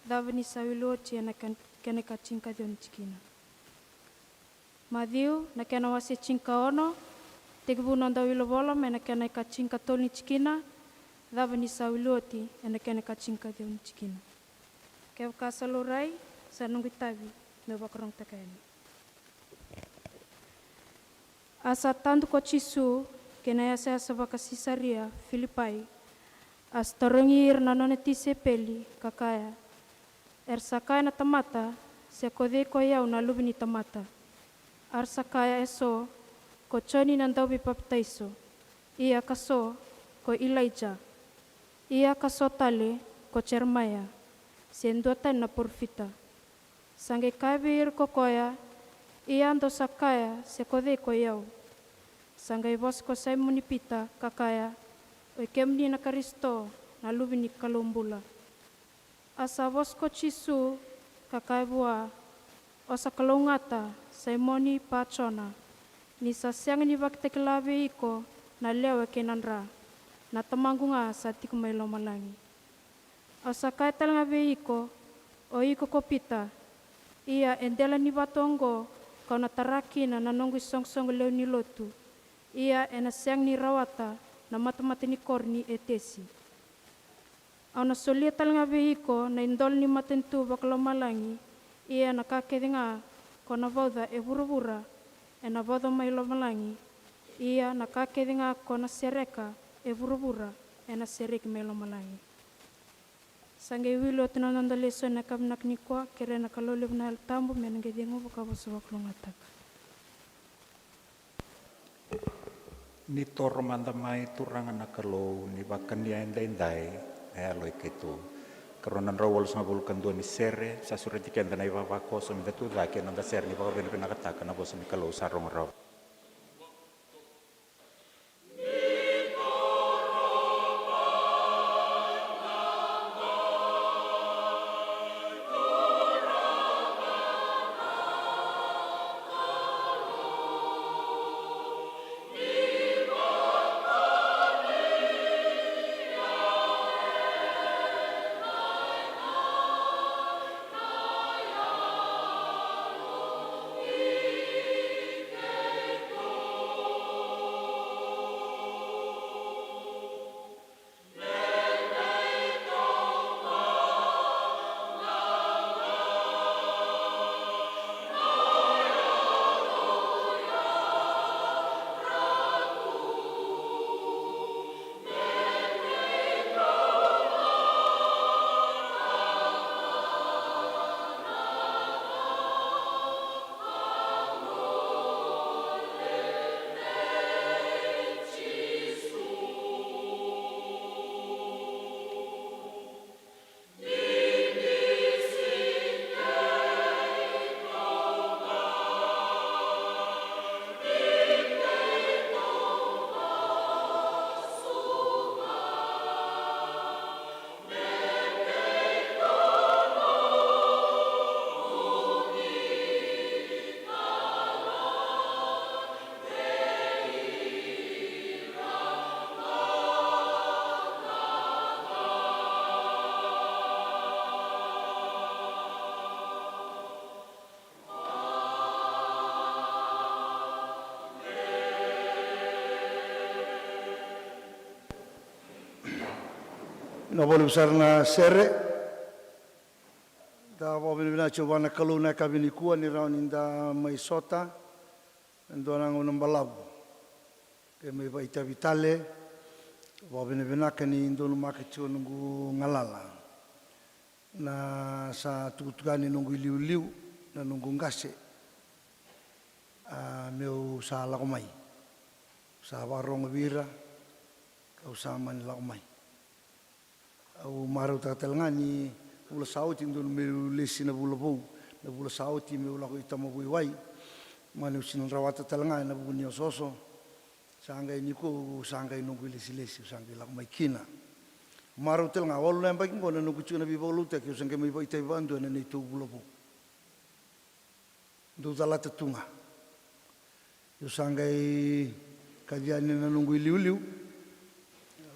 cava ni sa wili oti ena ka, kena ka tinikaciwa ni tikina. Maciu, na kena wase tinikaono, tekivu na dauilovola mai na kena ikatinikatolu ni tikina, cava ni sa wili oti ena kena ikatinikacegu ni tikina. Kevaka sa laurai, sa noqu itavi meu vakarogotaka yani. A sa tadu ko Jisu ki na yasayasa vaka-Sisaria Filipai, a sa tarogi ira na nona tisaipeli, ka kaya, era sa kaya na tamata, se ko cei ko i au na Luve ni tamata? A ra sa kaya eso, ko Joni na Dauveipapitaiso, ia ka so, ko Ilaija, ia ka so tale, ko Jeremaia, se dua tani na parofita. Sa qai kaya vei ira ko koya, ia dou sa kaya se ko cei ko i au? Sa qai vosa ko Saimoni Pita, ka kaya, oi kemuni na Karisito, na Luve ni Kalou bula. A sa vosa ko Jisu, ka kaya vua, o sa kalougata, Saimoni Pajona, ni sa sega ni vakatakila vei iko na lewe kei na dra, na Tamaqu ga sa tiko mai lomalagi. Au sa kaya tale ga vei iko, o iko ko Pita, ia e dela ni vatu oqo kau na tara kina na noqu isoqosoqo lewe ni lotu, ia ena sega ni rawata na matamata ni koro ni etesi. Au na solia tale ga vei iko na idola ni matanitu vakalomalagi, ia na ka kece ga ko na vauca e vuravura, ena vauca mai lomalagi, ia na ka kece ga ko na sereka e vuravura, ena sereki mai lomalagi. Sa qai wili oti na noda lesoni ena yakavi vinaka nikua, kerea na Kalou levu na Yalo Tabu me na qai cegu vakavosa vakalougatataka. Ni toro mada mai Turaga na Kalou, ni vakania edaidai na yalo i keitou. Karua na drau walusagavulu ka dua ni sere, sa sureti keda na ivavakoso me da tucake ena noda sere ni vakavinavinakataka na vosa ni Kalou sa rogo rawa. Na voli sara na sere. Da vakavinavinaka tiko vua na Kalou na yakavi nikua ni rawa ni da mai sota e dua na gauna balavu. Ke mai vakaitavi tale, vakavinavinaka ni donumaka tiko noqu galala. Na sa tukutukuni noqu iliuliu, na noqu qase. A, meu sa lako mai. Sa vakarogo vei ira, kau sa mani lako mai. Au marautaka tale ga ni vula sa oti donu meu lesi na vula vou, na vula sa oti meu lako i Tamavua i wai. Mani au sina rawata tale ga ena vuku ni osooso. Sa qai nikua au sa qai noqu ilesilesi, au sa qai lako mai kina. Marau tale ga, walu na yabaki qo na noqu tiko na veivakalotutaki, au sa qai mai vakaitavi vakadua ena neitou vula vou. Dou calata tu ga. Au sa qai kaci yani na noqu iliuliu.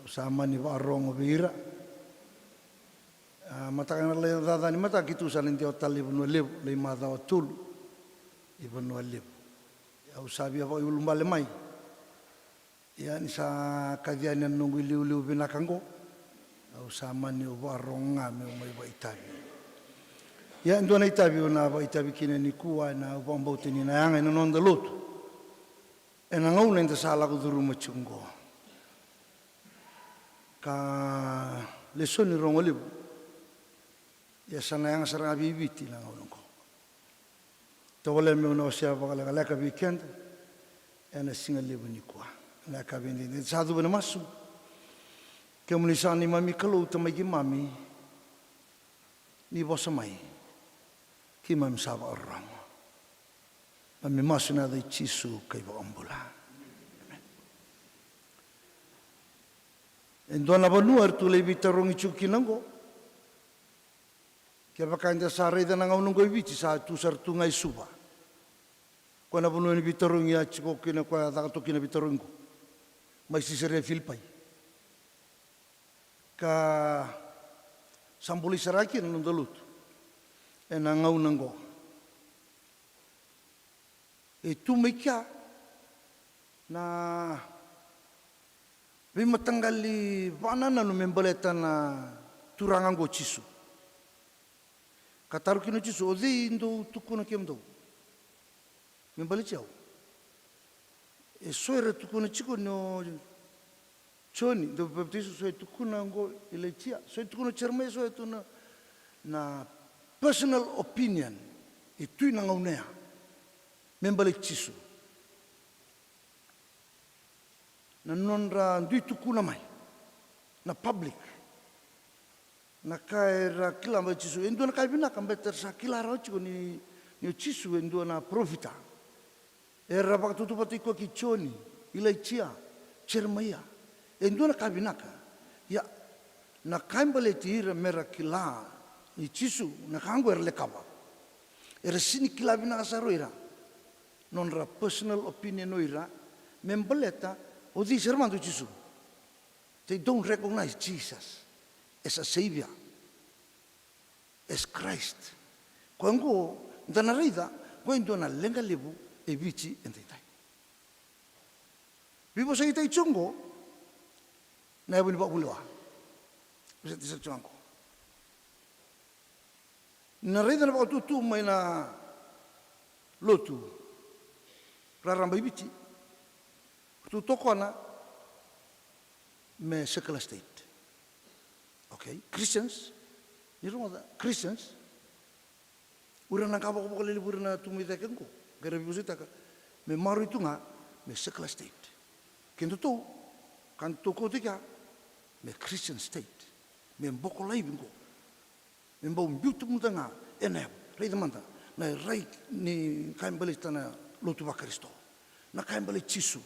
Au sa mani vakarogo vei ira. A, mataka na lai cacani mataka keitou sa na dewa tale i Vanua Levu, lai macawa tolu i Vanua Levu. Au sa via vakaiulubale mai. Ia ni sa kaci yani na noqu iliuliu vinaka oqo, au sa mani vakarorogo ga meu mai vakaitavi. Ia e dua na itavi au na vakaitavi kina nikua, ena au vakabauta ni na yaga ena noda lotu ena gauna eda sa lako curuma tiko oqo. Ka lesoni rogo levu. Ia sa na yaga sara ga vei Viti na gauna oqo. Tovolea meu na wasea vakalekaleka vei keda ena siga levu nikua. Na yakavi edaidai sa cuva na masu. Kemuni sa neimami Kalou, Tamai keimami, ni vosa mai. Keimami sa vakarorogo. Mami masu ena yaca i Jisu ka iVakabula. Amen. E dua na vanua eratou lai veitarogi tiko kina oqo. Kevaka eda sa raica na gauna oqo e Viti, sa tu sara tu ga i Suva. Koya na vanua ni veitarogi a tiko kina, koya a caka toka kina veitarogi oqo mai Sisaria Filipai. Ka sa bolei sara kina na noda lotu ena gauna oqo. E tu mai kea na veimataqali vakanananu me baleta na Turaga oqo Jisu. Ka taro kina o Jisu, o cei dou tukuna kemudou me baleti au? E so era tukuna tiko ni o Joni dau papitaiso, so e tukuna oqo Ilaija, so e tukuna o Jeremaia, so e tukuna na personal opinion e tu ena gauna ya me baleti Jisu. Na nodra dui tukuna mai na public na ka era kila balei Jisu. E dua na ka e vinaka baleta era sa kila rawa tiko ni, ni o Jisu e dua na parofita. Era vakatautauvatataki koya kei Joni, Ilaija, Jeremaia. E dua na ka vinaka. Ia, na ka e baleti ira mera kila ni Jisu na ka oqo era lekava. Era sega ni kila vinaka sara o ira nodra personal opinion o ira me baleta o cei sara mada o Jisu. They don't recognize Jesus as a savior, as Christ. Koya oqo da na raica, koya e dua na leqa levu e Viti edaidai. Veivosakitaki tiko oqo na yavu ni vakavulewa. Vosakitaki sara tiko oqo. Ni na raica na vakatutu mai na lotu raraba i Viti, ratou tokona me secular state. Okay, Christians, ni rogoca, Christians, o ira na qavokavoka lelevu, o ira na tu mai cake oqo, qai ra veivosakitaka me maroroi tu ga me secular state. Kedatou, ka datou kauta kea me Christian state, me boko laivi oqo. Me bau biuta muda ga ena yavu. Raica mada na rai ni ka e baleta na lotu vaKarisito, na ka e baleti Jisu.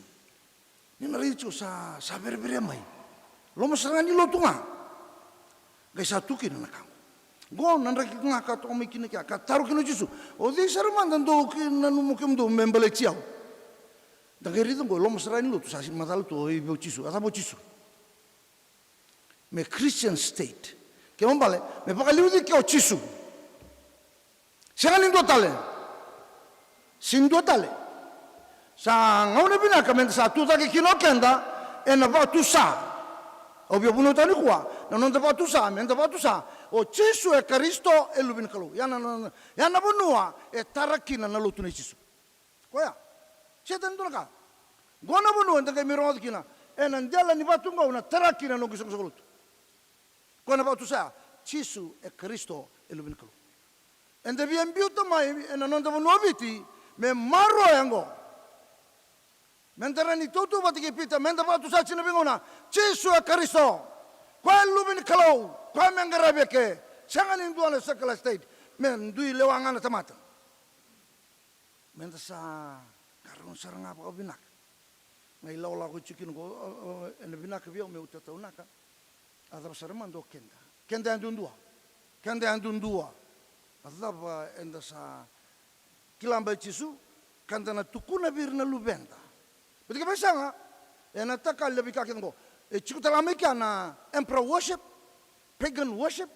Ni na raica tiko sa, sa vereverea mai. Loma sara ga ni lotu ga. Qai sa tu kina na ka oqo. Oqo na draki ga ka toka mai kina kea, ka taro kina o Jisu, o cei sara mada dou nanuma o kemudou me baleti au? Da qai raica oqo, loma sara ga ni lotu sa macala tu o i vei o Jisu, a cava o Jisu? Me Christian state. Kena ibalebale me vakaliuci kea o Jisu. Sega ni dua tale. Sega ni dua tale. Sa gauna vinaka meda sa tu cake kina o keda ena vakatusa. Au via vunautaka nikua, na noda vakatusa, meda vakatusa o Jisu e Karisito, e Luve ni Kalou. Ya na, na, ya na vanua e tara kina na lotu nei Jisu. Koya. Sega tale ni dua na ka. Qo na vanua eda qai mai rogoca kina ena dela ni vatu qo au na tara kina na noqu isoqosoqo lotu. Koya na vakatusa, Jisu e Karisito, e Luve ni Kalou. Eda via biuta mai ena noda vanua o Viti me maroroya oqo. Meda rawa ni tautauvata kei Pita, meda vakatusa tiko na veigauna, Jisu e Karisito. Koya e Luve ni Kalou, koya me qaravi eke. Sega ni dua na secular state me dui lewa ga na tamata. Meda sa qarauna sara ga vakavinaka na ilawalawa ko tiko kina oqo, o, o, ena vinaka vei au meu tataunaka. A cava sara mada o keda? Keda yadudua. Keda yadudua. A cava eda sa kila balei Jisu, ka da na tukuna vei ira na luveda? Baleta ke vei sega, ena takali na veika kece oqo. E tiko tale ga mai kea na emperor worship, pagan worship,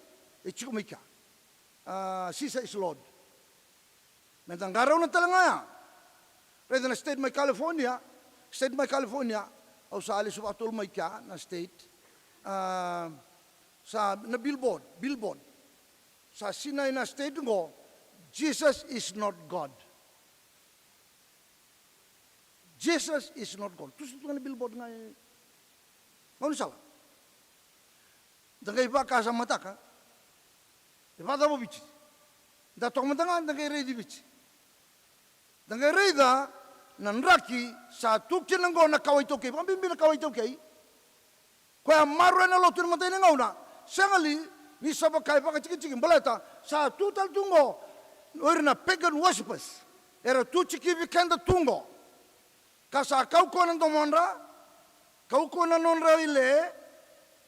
e tiko mai kea. Ah, Caesar is Lord. Meda qarauna tale ga ya. Raica na state mai California, state mai California, au sa lesu vakatolu mai kea na state. A, sa na billboard, billboard. Sa sinai na state qo, Jesus is not God. Jesus is not God. Tu sa tu ga na billboard ga e gaunisala. Da qai vakasamataka. E vakacava o Viti? Da toka mada ga da qai raici Viti. Da qai raica na draki sa tu kina qo na kawa iTaukei. Vakabibi na kawa iTaukei. Koya maroroya na lotu ena mata ni gauna. Sega li ni sa vaka e vakatikitiki baleta sa tu tale tu qo o ira na pagan worshippers. Era tu tikivi keda tu qo. Ka sa kaukauwa na domodra, kaukauwa na nodra ile,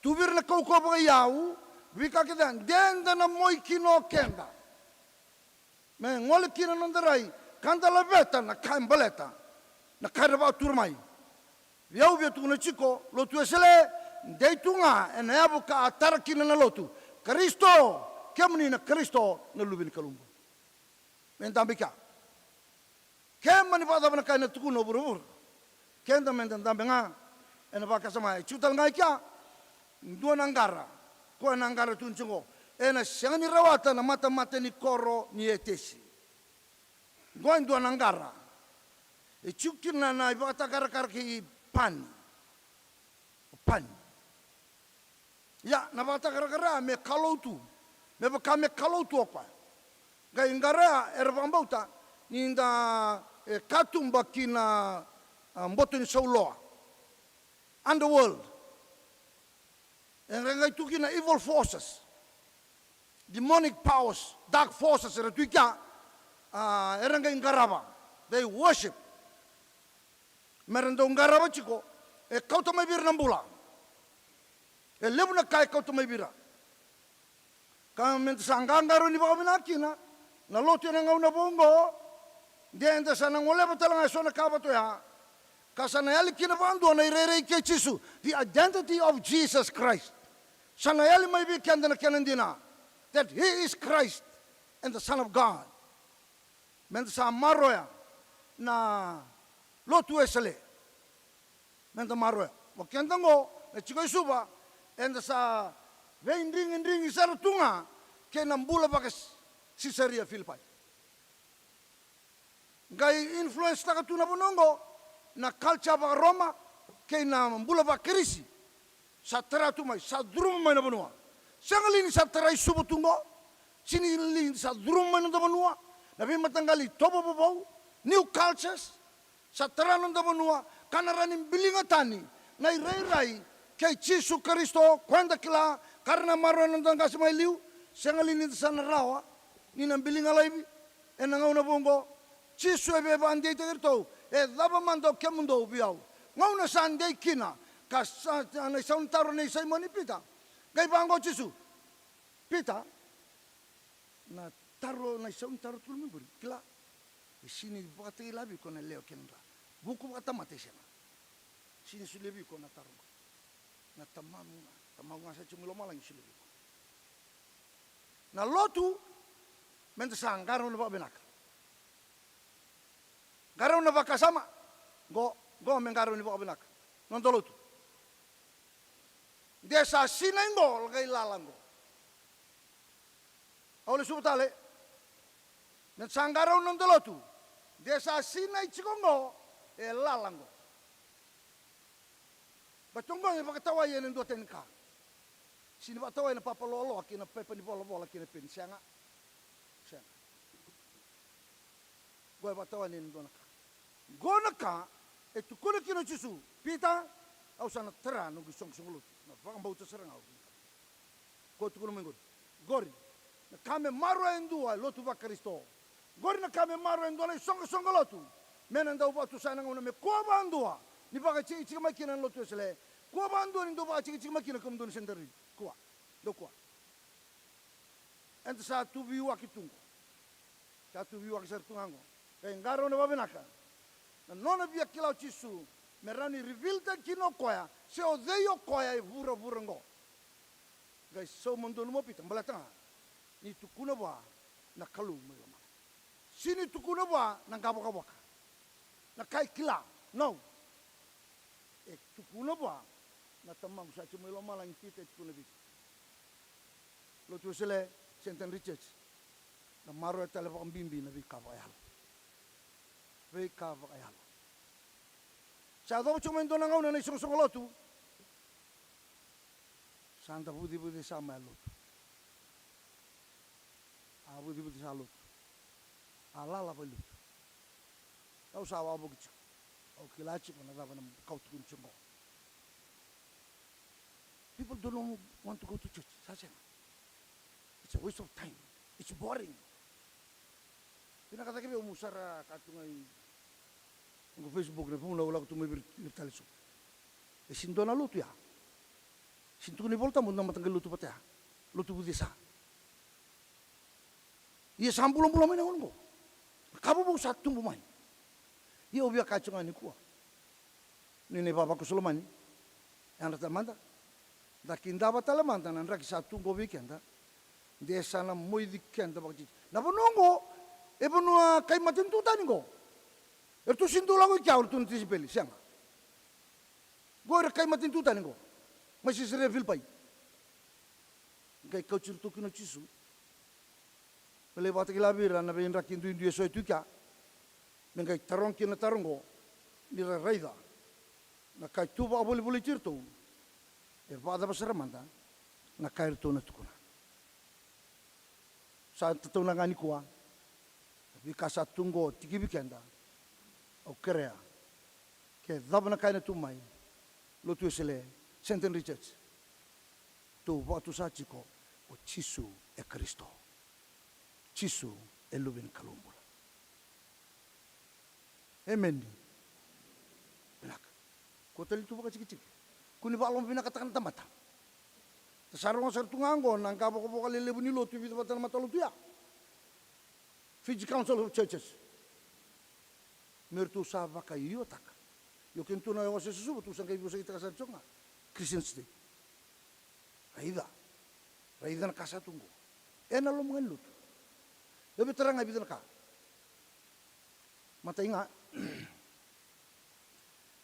tu vei ira na kaukauwa vakaiyau, veika kece ya, de da na moi kina o keda. Me gole kina na noda rai, ka da laveta na ka e baleta, na ka era vakatura mai. Vei au via tukuna tiko, lotu Wesele, dei tu ga ena yavu ka a tara kina na lotu. Karisito, kemuni na Karisito, na Luve ni Kalou. Me dabe kea. Ke mani vakacava na ka ena tukuna o vuravura, keda me da dabe ga ena vakasama. E tiko tale ga i kea dua na qara, koya na qara tu ni tiko, ena sega ni rawata na matamata ni koro ni etesi. Qo e dua na qara e tiko kina na ivakatakarakara kei Pani. O Pani. Ia, na vakatakarakara me kalou tu, me vaka me kalou tu o koya. Qai qara ya era vakabauta ni da, e, katuba ki na, a, boto ni sauloa, underworld. Era qai tu kina evil forces, demonic powers, dark forces era tu i kea, a, era qai qarava, they worship. Me ra dau qarava tiko, e kauta mai vei ira na bula. E levu na ka e kauta mai vei ira. Ka me da sa qaqarauni vakavinaka kina na lotu ena gauna vou oqo, de da sa na goleva tale ga eso na ka vata oya. Ka sa na yali kina vakadua na irairai kei Jisu, the identity of Jesus Christ. Sa na yali mai vei keda na kena dina, that he is Christ and the Son of God. Me da sa maroya na lotu Wesele. Me da maroya. Mo keda oqo na tiko i Suva, eda sa veidrigidrigi sara tu ga kei na bula vaka Sisaria Filipai. Qai influence taka tu na vanua oqo na culture vaka Roma kei na bula vaka Kirisi. Sa tara tu mai, sa curuma mai na vanua. Sega li ni sa tara i Suva tu qo? Sega li ni sa curuma mai na noda vanua na veimataqali itovo vovou, new cultures? Sa tara na noda vanua ka na rawa ni biliga tani na irairai kei Jisu Karisito, koya eda kila, ka ra na maroroya na noda qase mai liu. Sega li ni da sa na rawa ni na biliga laivi ena gauna vou oqo? Jisu e via vakadeitaki iratou, e cava mada o kemudou vei au? Gauna sa dei kina ka sa na isau ni taro nei Saimoni Pita. Qai vaqo o Jisu, Pita, na taro, na isau ni taro tukuna mai qori, kila, e sega ni vakatakila vei iko na lewe kei na dra, vuku vakatamata, e sega. Sega ni solia vei iko na taro oqo. Na Tamamu ga, Tamamu ga sa tiko mai lomalagi solia vei iko. Na lotu, me da sa qarauna vakavinaka. Qarauna vakasama. Qo, qo me qarauni vakavinaka. Noda lotu. De sa sinai qo, qai lala qo. Au lesuva tale. Me da sa qarauna noda lotu. De sa sinai tiko qo, e lala qo. Baleta oqo e vakatawai ena dua tani ka. Sega ni vakatawai ena papa loaloa kei na pepa ni volavola kei na peni, sega. Sega. Oqo e vakatawai ena dua na ka. Oqo na ka e tukuna kina o Jisu, Pita, au sa na tara noqu isoqosoqo lotu. Na vakabauta sara ga au. Ko tukuna mai qori. Qori na ka me maroroya e dua e lotu vaKarisito. Qori na ka me maroroya e dua na isoqosoqo lotu. Me na dau vakatusa ena gauna me kua vakadua ni vakatikitiki mai kina na lotu Wesele. Kua vakadua ni dau vakatikitiki mai kina kemudou na Sedariri. Kua. Dou kua. Eda sa tu veiwaki tu qo. Sa tu veiwaki sara tu ga qo. Qai qarauna vakavinaka na nona via kila o Jisu, me rawa ni reveal-taki kina o koya se o cei o koya e vuravura qo. Qai sauma donu mai o Pita, baleta ga ni tukuna vua na Kalou mai lomalagi. Sega ni tukuna vua na qavokavoka. Na ka e kila, no. E tukuna vua na Tamaqu sa tiko mai lomalagi, Pita, e tukuna vei iko. Lotu Wesele, Saint Andrew Church. Na maroroya tale vakabibi na veika vakayalo. Veika vakayalo. Sa yacova tiko mai dua na gauna na isoqosoqo lotu. Sa da vucevucesa mai lotu. A vucevucesa lotu. A lala vailotu. Au sa wavoki tiko. Au kila tiko na cava na ka au tukuna tiko qo. People don't know, want to go to church. Sa sega. It's a waste of time. It's boring. Vinaka cake vei au meu sara ka tu ga i noqu Facebook, na vuna au lako tu mai vei ira tale so. E sega ni dua na lotu ya. Sega ni tukuna na iVolatabu da mataqali lotu vata ya. Lotu vucesa. Ia sa bulabula mai na gauna oqo. Ka vovou sa tubu mai. Ia au via kaya tiko ga nikua. Ni na ivavakoso lomani. Yadra tale mada. Da kidava tale mada na draki sa tu qo vei keda. De sa na moici keda vakatiti. Na vanua oqo, e vanua kai matanitu tani qo. Eratou sega ni dau lako i kea o iratou na tisaipeli, sega. Qo era kai matanitu tani qo. Mai Sisaria Filipai. Qai kauti iratou kina o Jisu. Me lai vakatakila vei ira na veidraki duidui eso e tu i kea. Me qai taroga kina na taro oqo, ni ra raica na ka e tu vakavolivoliti iratou, e vakacava sara mada na ka eratou na tukuna. Sa tataunaka ga nikua na veika sa tu oqo, tikivi keda. Au kerea, ke cava na ka ena tu mai, Lotu Wesele, Saint Andrew Church, tou vakatusa tiko, o Jisu e Karisito. Jisu e Luve ni Kalou bula. Emeni. Vinaka. Kua tale ni tu vakatikitiki. Kua ni vakalomavinakataka na tamata. Da sa rogoca sara tu ga oqo na qavokavoka lelevu ni lotu e vica vata na matalotu ya. Fiji Council of Churches. Me ratou sa vakaiotaka. Io, kena tu na yawa se susuva, tou sa qai vosakitaka sara tiko ga. Christian State. Raica. Raica na ka sa tu oqo. Ena loma ga ni lotu. Io, via tara ga e vica na ka. Matai ga,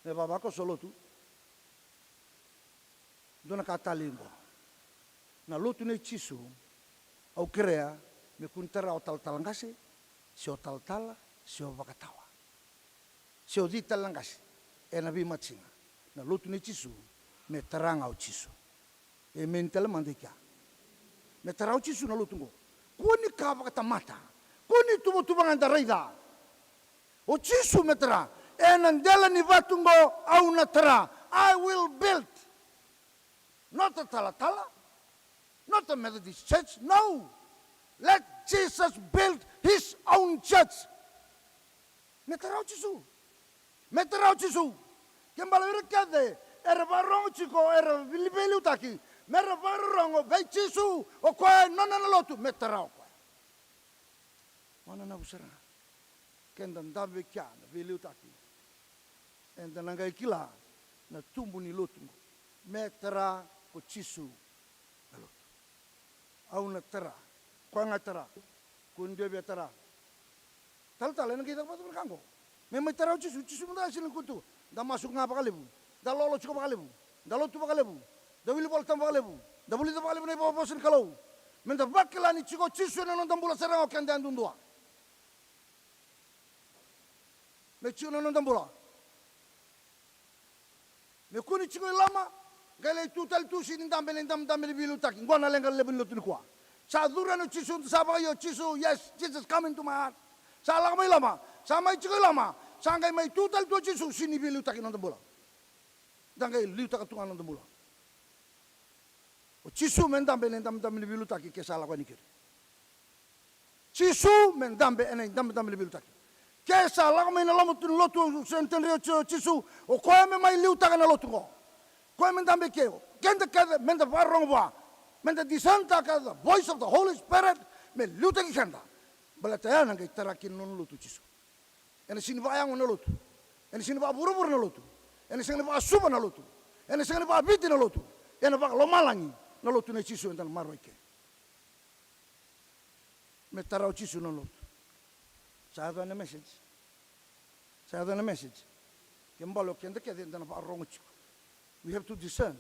me vavakoso lotu. Dua na ka talei oqo. Na lotu nei Jisu, au kerea me kua ni tara o talatala qase, se o talatala, se o vakatawa, se o cei tale na qase ena veimate siga. Na lotu nei Jisu, me tara ga o Jisu. Emeni tale mada i kea. Me tara o Jisu na lotu oqo. Kua ni ka vakatamata. Kua ni tuvatuva ga eda raica. O Jisu me tara. Ena dela ni vatu oqo au na tara. I will build. Not a talatala. Not a Methodist church. No. Let Jesus build his own church. Me tara o Jisu. Me tara o Jisu. Ke bala vei ira kece era vakarorogo tiko, era veiliutaki, me ra vakarorogo vei Jisu, o koya e nona na lotu, me tara o koya. Au nanuma sara ga, keda dabe kea na veiliutaki, eda na qai kila na tubu ni lotu oqo. Me tara ko Jisu na lotu. Au na tara. Koya ga e tara. Kua ni dua via tara. Talatala ena qai caka vakacava na ka oqo? Me mai tara o Jisu. Jisu mada ga e sega ni kua tu. Da masu ga vakalevu. Da lolo tiko vakalevu. Da lotu vakalevu. Da wili Vola Tabu vakalevu. Da vulica vakalevu na ivakavosa ni Kalou. Meda vakila ni tiko o Jisu ena noda bula sara ga o keda yadudua. Me tiko na noda bula. Me kua ni tiko i loma, qai lai tu tale tu, sega ni dabe na idabedabe ni veiliutaki. Qo na leqa levu ni lotu nikua. Sa curu yani o Jisu, sa vakaio o Jisu, yes, Jesus, come into my heart. Sa lako mai loma, sa mai tiko i loma, sa qai mai tu tale tu o Jisu, sega ni veiliutaki na noda bula. Da qai liutaka tu ga na noda bula. O Jisu me dabe ena idabedabe ni veiliutaki ke sa lako yani keri. Jisu me dabe ena idabedabe ni veiliutaki. Ke sa lako mai na loma tu ni lotu, sentedri o Jisu, o koya me mai liutaka na lotu oqo. Koya me dabe ke, keda kece meda vakarorogo vua. Meda discern-taka the voice of the Holy Spirit, me liutaki keda. Baleta ya na qai tara kina na nona lotu o Jisu. Ena sega ni vakayago na lotu. Ena sega ni vakavuravura na lotu. Ena sega ni vakasuva na lotu. Ena sega ni vakaviti na lotu. Ena vakalomalagi na lotu nei Jisu eda na maroroi kina. Me tara o Jisu na lotu. Sa yaco na message. Sa yaco na message. Ke bale o keda kece eda na vakarogo tiko. We have to discern.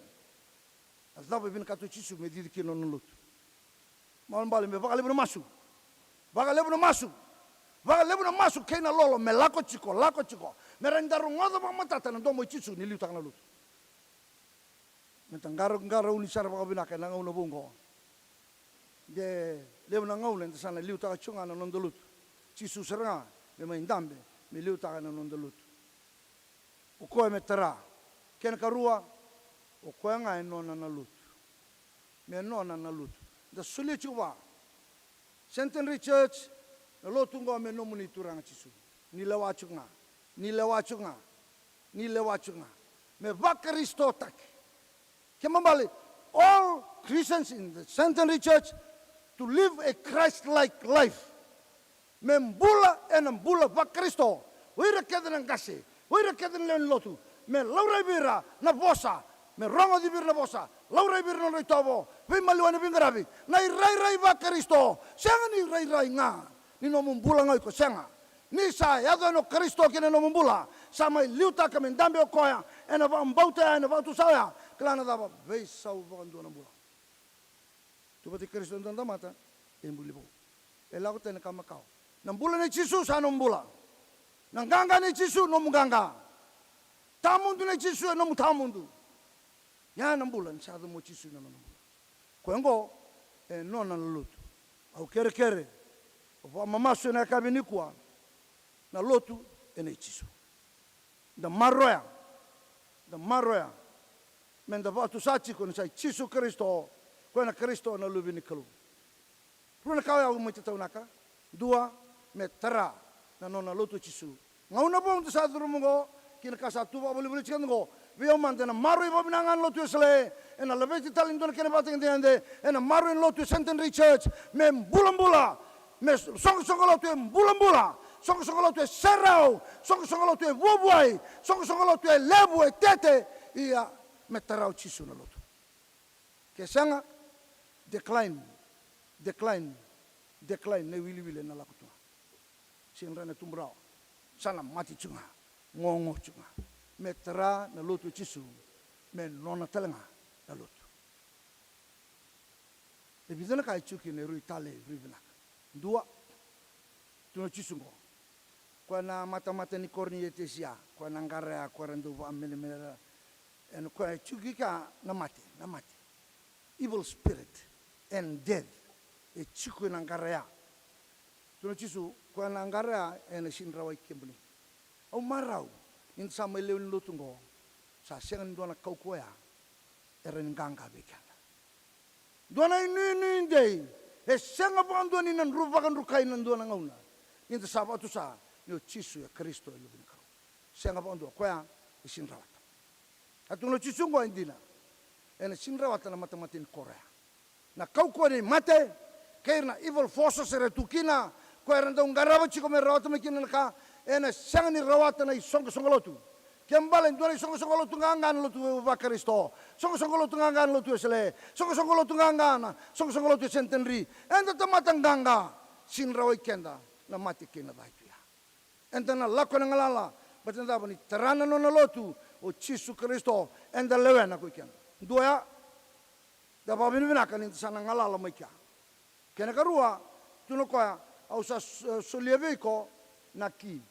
A cava e vinakata o Jisu me cici kina na nona lotu. Mabalebale me vakalevu na masu. Vakalevu na masu. Vakalevu na masu kei na lolo me lako tiko, lako tiko. Me rawa ni da rogoca vakamatata na domo i Jisu ni liutaka na lotu. Me da qara, qarauni sara vakavinaka ena gauna vou oqo. De levu na gauna eda sa na liutaka tiko ga na noda lotu. Jisu sara ga me mai dabe me liutaka na noda lotu. O koya me tara. Kena karua, o koya ga e nona na lotu. Me nona na lotu. Da solia tiko vua. Centenary Church, na lotu oqo me nomuni, Turaga Jisu. Ni lewa tiko ga. Ni lewa tiko ga. Ni lewa tiko ga. Me vakarisitotaki. Kena ibalebale, all Christians in the Centenary Church to live a Christ-like life. Me bula ena bula vaKarisito. O ira kece na qase, o ira kece na lewe ni lotu, me laurai vei ira na vosa, me rogoci vei ira na vosa, laurai vei ira na nodra itovo, veimaliwai na veiqaravi, na irairai vaKarisito. Sega ni rairai ga ni nomu bula ga o iko, sega. Ni sa yaco yani o Karisito ki na nomu bula, sa mai liutaka me dabe o koya ena vakabauta ya, ena vakatusa ya. Kila na cava? Veisau vakadua na bula. Tu vata kei Karisito e dua na tamata, e buli vou. E lako tani na ka makawa. Na bula nei Jisu sa nomu bula. Na qaqa nei Jisu nomu qaqa. Tawamudu nei Jisu e nomu tawamudu. Ya na bula ni sa yaco mai o Jisu ena nona bula. Koya oqo e nona na lotu. Au kerekere, au vakamamasu ena yakavi nikua, na lotu e nei Jisu. Da maroroya, da maroroya me da vakatusa tiko ni sa i Jisu Karisito, koya na Karisito na Luve ni Kalou. Rua na ka oya au mai tataunaka. Dua, me tara na nona lotu o Jisu. Gauna vou da sa curuma oqo, kei na ka sa tu vakavolivoliti keda oqo, vei au mada ena maroroi vakavinaka ga na lotu Wesele, ena laveti tale e dua na kena ivakatagedegede, ena maroroi na lotu e Centenary Church, me bulabula, me soqosoqo lotu e bulabula, soqosoqo lotu e serau, soqosoqo lotu e vuavuai, soqosoqo lotu e levu, e tete, ia me tara o Jisu na lotu. Ke sega, decline, decline, decline, na iwiliwili ena lako tu ga. Sega ni rawa ni tubu rawa. Sa na mate tu ga, gogo tu ga. Me tara na lotu o Jisu, me nona tale ga na lotu. E vica na ka e tiko kina e rui talei, rui vinaka. Dua, tukuna o Jisu oqo, koya na matamata ni Korinetesia, koya na qara ya, koya era dau vakamenemenera. Ena koya e tiko kina na mate, na mate. Evil spirit and death. E tiko ena qara ya. Tukuna o Jisu, koya na qara ya ena sega ni rawai kemuni. Au marau ni da sa mai lewe ni lotu oqo, sa sega ni dua na kaukauwa ya e rawa ni qaqa vei keda. Dua na inuinui dei, e sega vakadua ni na dru vakadrukai ena dua na gauna ni da sa vakatusa ni o Jisu e Karisito, e Luve ni Kalou. Sega vakadua, koya e sega ni rawata. A tukuna o Jisu oqo e dina, ena sega ni rawata na matamata ni koro ya. Na kaukauwa ni mate kei ira na evil forces era tu kina, koya era dau qarava tiko me rawata mai kina na ka, ena sega ni rawata na isoqosoqo lotu. Ke bale e dua na isoqosoqo lotu qaqa na lotu vaKarisito, soqosoqo lotu qaqa na lotu Wesele, soqosoqo lotu qaqa na soqosoqo lotu e Centenary. Eda tamata qaqa, sega ni rawai keda na mate kei na ca e tu ya. Eda na lako ena galala, baleta na cava? Ni tara na nona lotu o Jisu Karisito, eda lewena ko i keda. Dua ya, da vakavinavinaka ni da sa na galala mai kea. Kena karua, tukuna o koya, au sa s-, solia vei iko na ki.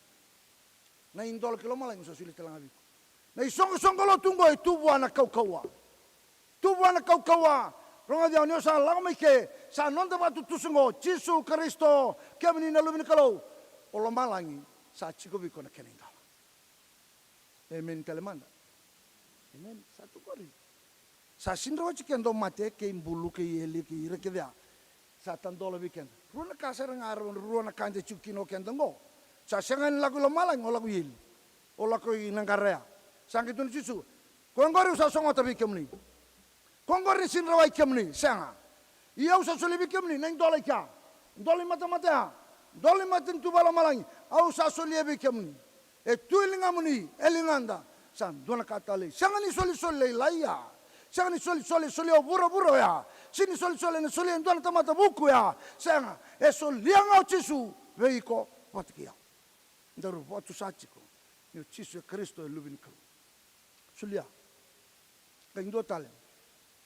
Na idola ki lomalagi au sa solia tale ga vei iko. Na isoqosoqo lotu oqo e tu vua na kaukauwa. Tu vua na kaukauwa. Rogoci au, ni o sa lako mai ke, sa noda vakatutusa oqo, Jisu Karisito, kemuni na Luve ni Kalou. O lomalagi sa tiko vei iko na kena idola. Emeni tale mada. Emeni. Sa tu qori. Sa sega ni rawati keda o mate kei bulu kei eli kei ira kece ya. Sa tadola vei keda. Rua na ka sara ga, rua na ka e tiko kina o keda oqo. Sa sega ni lako i lomalagi, o lako i eli. O lako i na qara ya. Sa qai tukuna o Jisu, ko oqori au sa sogota vei kemuni. Ko oqori na sega ni rawai kemuni, sega. Ia au sa solia vei kemuni na idola i kea. Dola i matamata ya. Dola i matanitu vakalomalagi. Au sa solia vei kemuni. E tu e ligamuni, e ligada. Sa dua na ka talei. Sega ni solisoli lailai ya. Sega ni solisoli, solia o vuravura oya. Sega ni solisoli, na solia e dua na tamata vuku ya. Sega. E solia ga o Jisu vei iko vata kei au. Daru vakatusa tiko Ni o Jisu e Karisito, e Luve ni Kalou. Solia. Qai dua tale.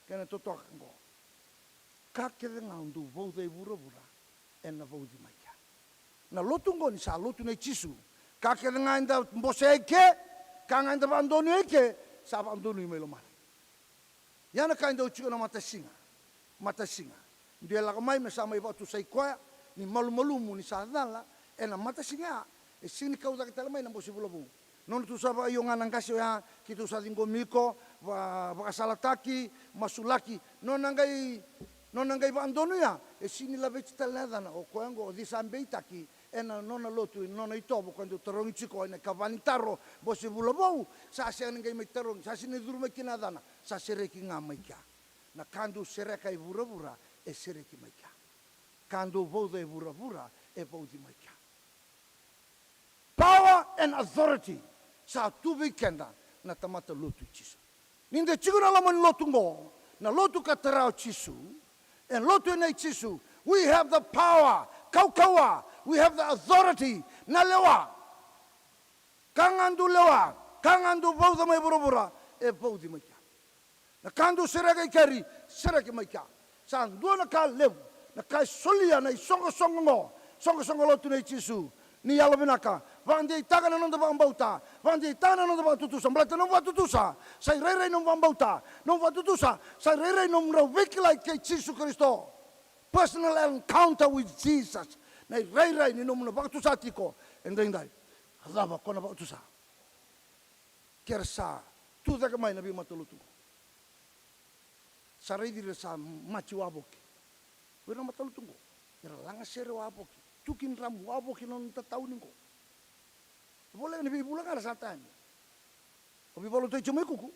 Kena totoka qo. Ka kece ga o dou vauca e vuravura, ena vauci mai kea. Na lotu qo ni sa lotu nei Jisu. Ka kece ga eda bosea i ke, ka ga eda vakadonuya i ke, sa vakadonui mai lomalagi. Ia na ka e dau tiko na matasiga. Matasiga. Dua e lako mai me sa mai vakatusai koya, ni malumalumu ni sa cala, ena matasiga ya, e sega ni kau cake tale mai na bose vula vou. Nona tu sa vakaio ga na qase oya, keitou sa ciqomi iko, va-, vakasalataki, masulaki, nona qai, nona qai vakadonuya, e sega ni laveti tale na yacana, o koya oqo o cei sa beitaki, ena nona lotu, ena nona itovo, koya dau tarogi tiko, ena ikava ni taro, bose vula vou, sa sega ni qai mai tarogi, sa sega ni curu mai kina na yacana, sa sereki ga mai kea. Na ka dou sereka e vuravura, e sereki mai kea. Ka dou vauca e vuravura, e vauci mai kea. Power and authority, sa tu vei keda, na tamata lotu i Jisu. Ni da tiko na loma ni lotu qo, na lotu ka tara o Jisu, e lotu ena i Jisu, we have the power, kaukauwa, we have the authority, na lewa. Ka ga dou lewa, ka ga dou vauca mai vuravura, e vauci mai kea. Na ka dou sereka i keri, sereki mai kea. Sa dua na ka levu, na ka e solia na isoqosoqo qo, soqosoqo lotu nei Jisu. Ni yalovinaka, vakadeitaka na noda vakabauta, vakadeitaka na noda vakatutusa, baleta nomu vakatutusa, sa irairai nomu vakabauta, nomu vakatutusa, sa irairai nomu drau veikilai kei Jisu Karisito. Personal encounter with Jesus. Na irairai ni nomu na vakatusa tiko, edaidai. A cava ko na vakatusa? Ke ra sa tu cake mai na veimatalotu qo. Sa raici ira sa mati wavoki. O ira na matalotu qo. Era lagasere wavoki. Tu ki dramu wavoki na nona tatauni qo. Voleka ni veivula ga ra sa taya mai. O veivakalotutaki tiko mai Kuku.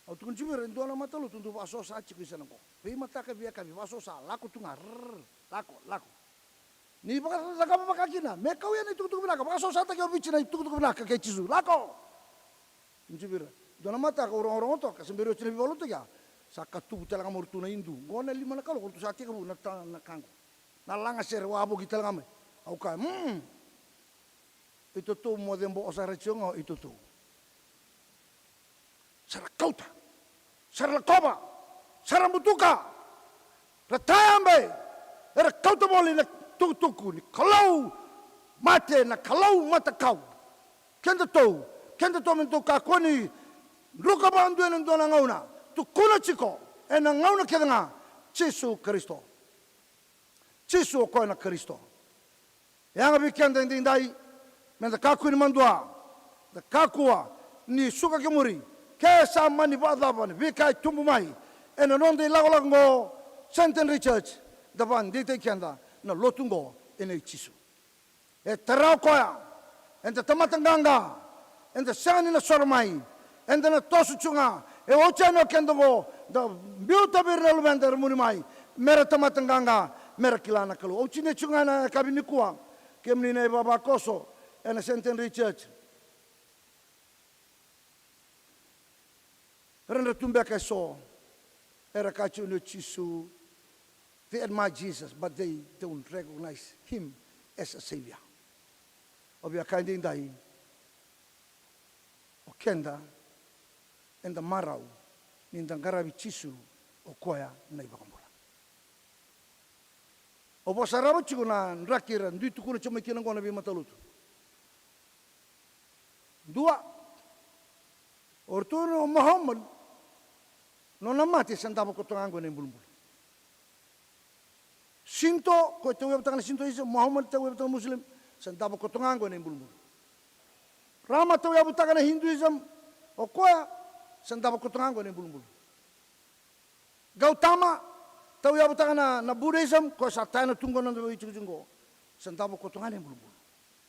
Au tukuna tiko vei ira e dua na matalotu dau vakasosa tiko i sana qo. Veimataka, veiyakavi vakasosa, lako tu ga, rrrr, lako, lako. Ni vakacakava vaka kina, me kau ya na itukutuku vinaka, vakasosataki o Viti na itukutuku vinaka kei Jisu, lako. Tukuna tiko vei ira, dua na mataka au rogorogo toka, se bera ni oti na veivakalotutaki ya. Sa katuvu tale ga mai o ratou na idu, qo na lima na kaloko, o ratou sa tekivu na ta-, na ka qo. Na lagasere wavoki tale ga mai. Au kaya, mm. Itotou mo cebo o sara tiko ga o itotou. Sa ra kauta, sa ra lakova, sa ra butuka, ra tayabe, era kauta voli na tukutuku ni Kalou mate, na Kalou matakau. Kedatou, kedatou me datou kakua ni druka vakadua ena dua na gauna, tukuna tiko ena gauna kece ga, Jisu Karisito. Jisu o koya na Karisito. E yaga vei keda edaidai, me da kakua ni madua, da kakua ni suka ki muri, ke sa mani vakacava na veika e tubu mai ena noda ilakolako oqo, Centenary Church, da vakadeitaki keda na lotu oqo ena i Jisu. E tara o koya, eda tamata qaqa, eda sega ni na soro mai, eda na toso tu ga, e oti yani o keda oqo, da biuta vei ira na luveda era muri mai, me ra tamata qaqa, me ra kila na Kalou. Au tinia tu ga ena yakavi nikua, kemuni na ivavakoso ena Centenary Church. Era dra tu beka eso, era kaya tu ni o Jisu, they admire Jesus, but they don't recognize him as a savior. Au via kaya edaidai, o keda, eda marau ni da qaravi Jisu, o koya na iVakabula. Au vakasarava tiko na draki era dui tukuna tiko mai kina oqo na veimatalotu. Dua, o ratou na Muhammad, nona mate sa davo koto ga oqo ena ibulubulu. Shinto, ko e tauyavutaka na Shintoism, Muhammad tauyavutaka na Muslim, sa davo koto ga oqo ena ibulubulu. Rama tauyavutaka na Hinduism, o koya, sa davo koto ga oqo ena ibulubulu. Gautama, tauyavutaka na, na Buddhism, koya sa taya na tu qo na noda veitikotiko qo. Sa davo koto ga na ibulubulu.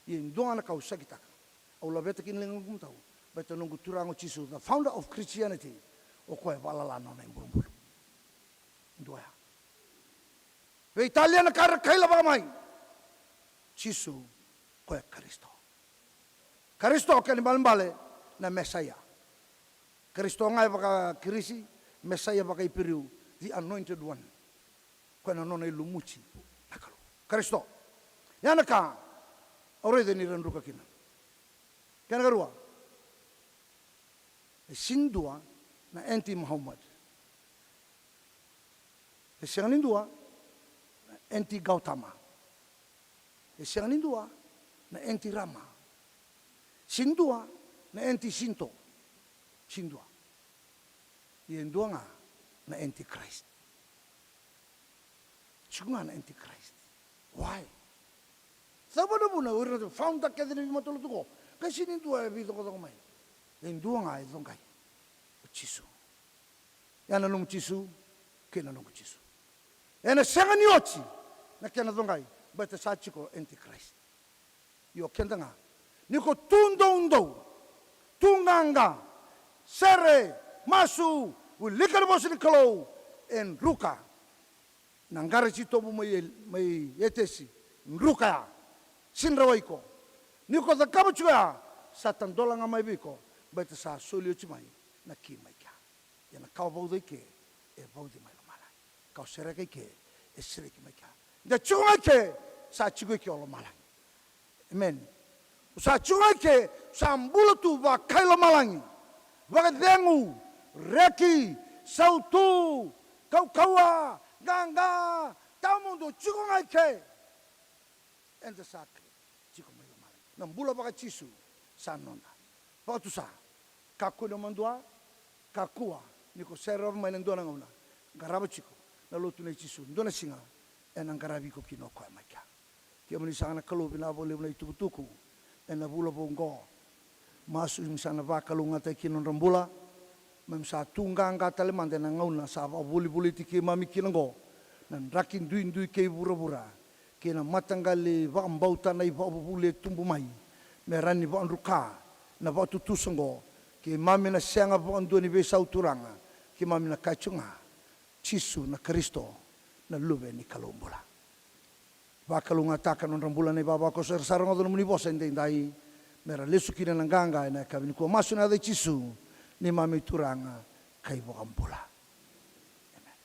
Ia e dua ga na ka au sakitaka. Au laveta kina na liga ni gumatau. Baleta noqu Turaga o Jisu, the founder of Christianity. O koya e vakalala na nona ibulubulu. Dua ya. Veitalia na ka era kaila vaka mai. Jisu, koya Karisito. Karisito, kena ibalebale, na Mesaia. Karisito ga e vaka-Kirisi, Mesaia vaka-Iperiu, the anointed one. Koya na nona ilumuti na Kalou. Karisito. Ia na ka, au raica ni ra druka kina. Kena karua, e sega ni dua na anti-Muhammad. E sega ni dua na anti-Gautama. E sega ni dua na anti-Rama. Sega ni dua na anti-Sinto. Sega ni dua. Ia e dua ga na anti-Christ. Tiko ga na anti-Christ. Why? Cava na vuna o ira na founder kece ni veimatalotu qo qai sega ni dua e veicoqacoqa mai? E dua ga e coqai, o Jisu. Ia na nomu Jisu kei na noqu Jisu. Ena sega ni oti na kena coqai, baleta sa tiko anti-Christ. Io, keda ga, ni ko tu doudou, tu qaqa, sere, masu, wilika na vosa ni Kalou, e druka. Na qara e titobu mai, mai etesi, druka ya. Sega ni rawa iko. Ni ko cakava tiko ya, sa tadola ga mai vei iko, baleta sa soli oti mai na ki mai kea. Ia na ka o vauca i ke, e vauci mai lomalagi. Ka o sereka i ke, e sereki mai kea. Da tiko ga i ke, sa tiko i ke o lomalagi. Amen. O sa tiko ga i ke, sa bula tu vakai lomalagi. Vakacegu, reki, sautu, kaukauwa, qaqa, tawamudu, o tiko ga i ke. Eda sa tiko mai lomalagi. Na bula vaka-Jisu sa noda. Vakatusa, kakua ni o madua, kakua ni ko sere mai na dua na gauna. Qarava tiko na lotu nei Jisu. Dua na siga ena qaravi iko kina o koya mai kea. Kemuni saka na Kalou, vinaka vakalevu na itukutuku ena vula vou oqo. Masu ni sa na vakalougatataki kina nodra bula. Mami sa tu qaqa tale mada ena gauna sa vakavolivoliti keimami kina oqo na draki duidui kei vuravura, kei na mataqali vakabauta na ivakavuvuli e tubu mai, me rawa ni vakadruka na vakatutusa oqo. Keimami na sega vakadua ni veisau, Turaga. Keimami na kaya tiko ga, Jisu na Karisito, na Luve ni Kalou bula. Vakalougatataka na nodra bula na ivavakoso era sa rogoca nomuni vosa edaidai, me ra lesu kina na qaqa ena yakavi nikua. Masu ena yaca i Jisu, neimami Turaga ka iVakabula. Amen.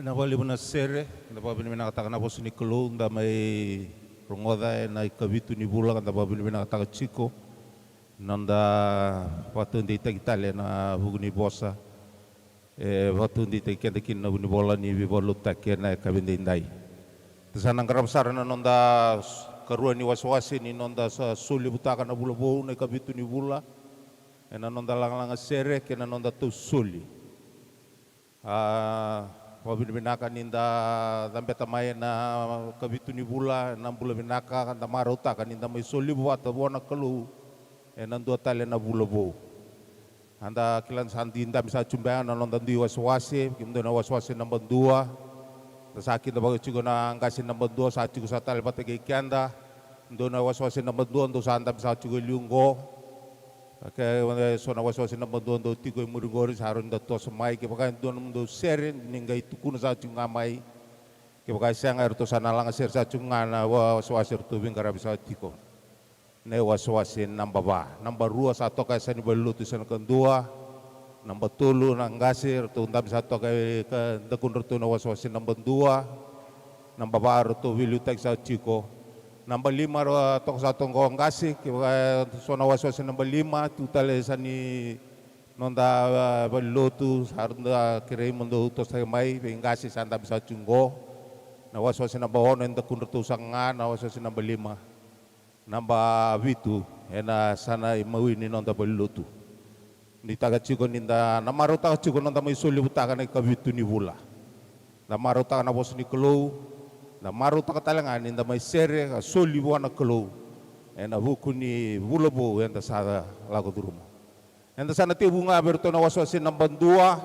Na vakalevu na sere, da vakavinavinakataka na vosa ni Kalou da mai rogoca ena ikavitu ni vula, ka da vakavinavinakataka tiko na noda vakataudeitaki tale ena vuku ni vosa e vakataudeitaki keda kina na vunivola ni veivakalotutaki ena yakavi edaidai. Da sa na qarava sara na noda s-, karua ni wasewase ni noda sa solevutaka na vula vou, na ikavitu ni vula, ena noda lagalaga sere kei na noda tausoli. A, vakavinavinaka ni da cabeta mai ena ikavitu ni vula, na bula vinaka, da marautaka ni da mai solevu vata vua na Kalou ena dua tale na vula vou. A da kila ni sa dui dabe saka tiko beka na noda dui wasewase, kemudou na wasewase naba dua. Da sa kidavaki tiko na qase naba dua, sa tiko saka tale vata kei keda. Dou na wasewase naba dua, dou sa dabe saka tiko e liu oqo. Ke so na wasewase naba dua dou tiko e muri oqori, sa rawa ni da toso mai. Kevaka e dua nomudou sere ni qai tukuna saka tiko ga mai. Kevaka e sega, eratou sa na laga sere saka tiko ga na wa-, wasewase eratou veiqaravi saka tiko. Na iwasewase naba va. Naba rua sa toka e yasa ni valenilotu e yasana kadua. Naba tolu na qase, ratou dabe saka toka e ka dakudratou na wasewase naba dua. Naba va ratou veiliutaki saka tiko. Naba lima ra toka saka toka oqo qase, kevaka e so na wasewase naba lima, tu tale e yasa ni noda, e, valenilotu, sa ratou da kerei mo dou tosotaki mai, vei qase sa dabe saka tiko oqo. Na wasewase naba ono, e dakudratou saka ga na wasewase naba lima. Naba vitu, ena yasana imawi ni noda valenilotu. Nuitaka tiko ni da na marautaka tiko na noda mai solevutaka na ikavitu ni vula. Da marautaka na vosa ni Kalou, da marautaka tale ga ni da mai sere ka soli vua na Kalou ena vuku ni vula vou eda sa lako curuma. Eda sa na tekivu ga vei iratou na wasewase naba dua,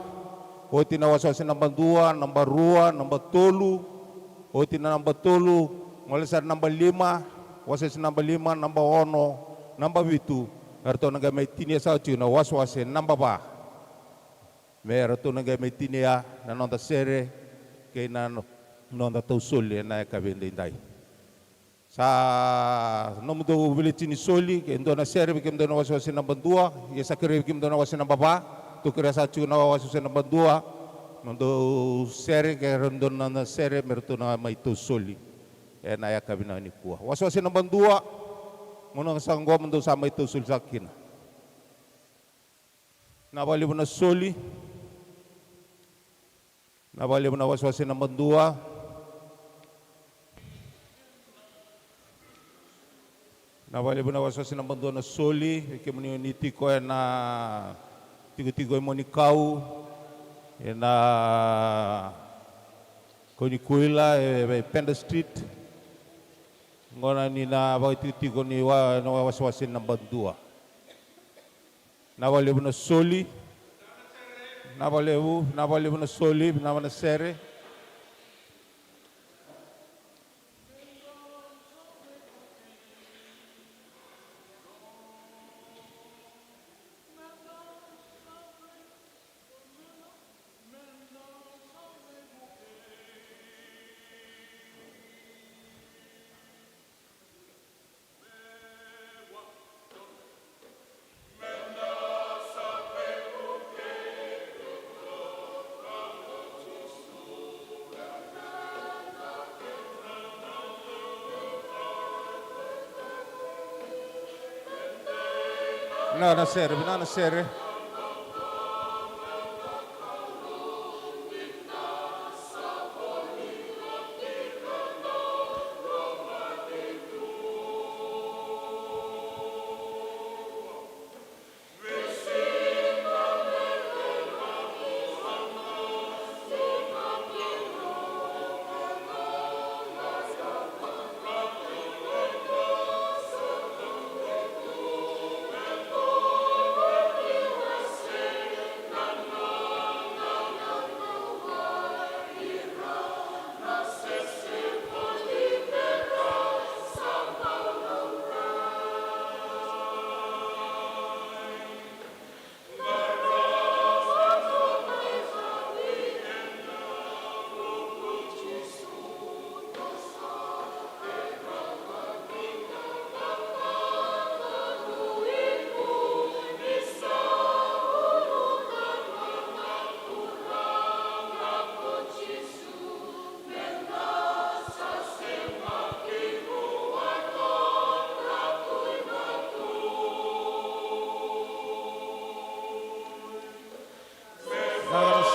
oti na wasewase naba dua, naba rua, naba tolu, oti na naba tolu, gole sara naba lima, wasewase naba lima, naba ono, naba vitu. Eratou na qai mai tinia saka tiko na wasewase naba va. Me ratou na qai mai tinia na noda sere kei na no-, noda tausoli ena yakavi edaidai. Sa nomudou veleti ni soli, ke dua na sere vei kemudou na wasewase naba dua, ia sa kerei vei kemudou na wase naba va, tou kerea saka tiko na wasewase naba dua, mo dou sere, ke dua na, na sere, me ratou na mai tausoli ena yakavi nikua. Wasewase naba dua, gauna saka oqo mo dou sa mai tausoli saka kina. Na vakalevu na soli. Na vakalevu na wasewase naba dua. Na vakalevu na wasewase naba dua na soli, vei kemuni ni tiko ena tikotiko e Monikau, ena Kaunikuila, e, e Pender Street. Gauna ni na vakatikotiko ni wa-, na wasewase naba dua. Na vakalevu na soli. Na vakalevu, na vakalevu na soli, na vakalevu na sere. Vinaka na sere, vinaka na sere.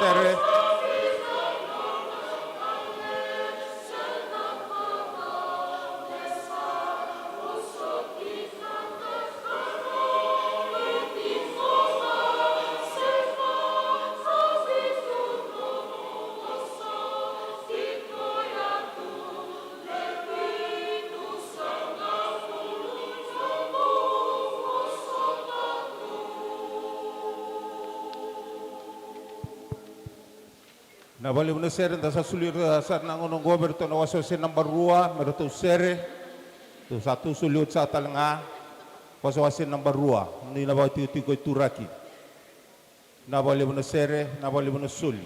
sere. Na vakalevu na sere da sa soli ira sara na gauna oqo me ratou na wasewase naba rua me ratou sere. Ratou sa tou soli oti sara tale ga wasewase naba rua. Ni na vakatikotiko i turaki. Na vakalevu na sere, na vakalevu na soli.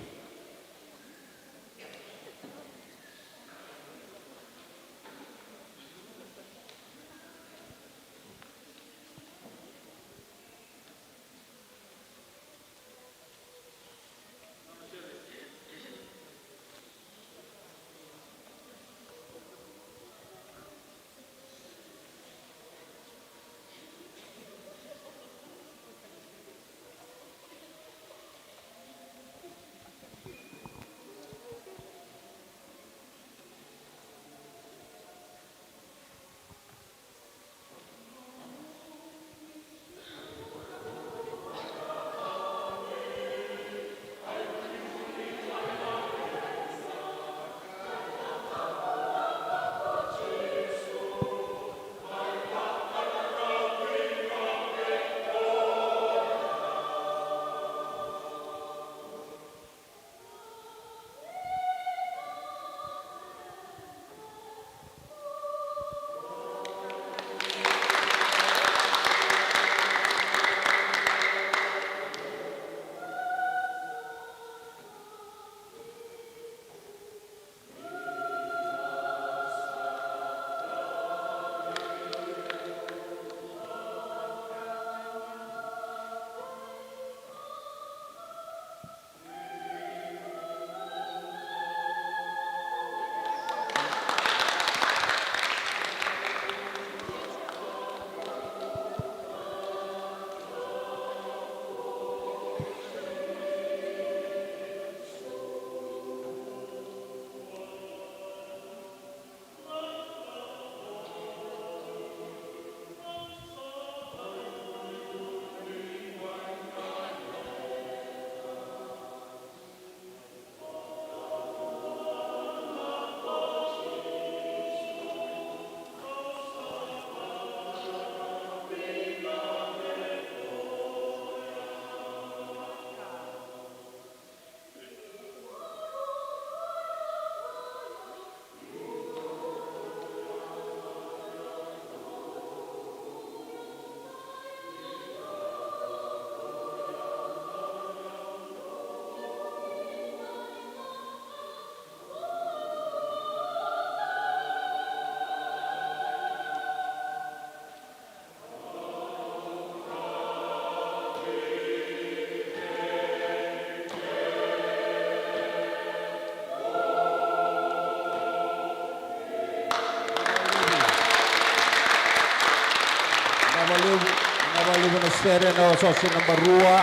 Na vakalevu, na vakalevu na sere, na wasewase naba rua.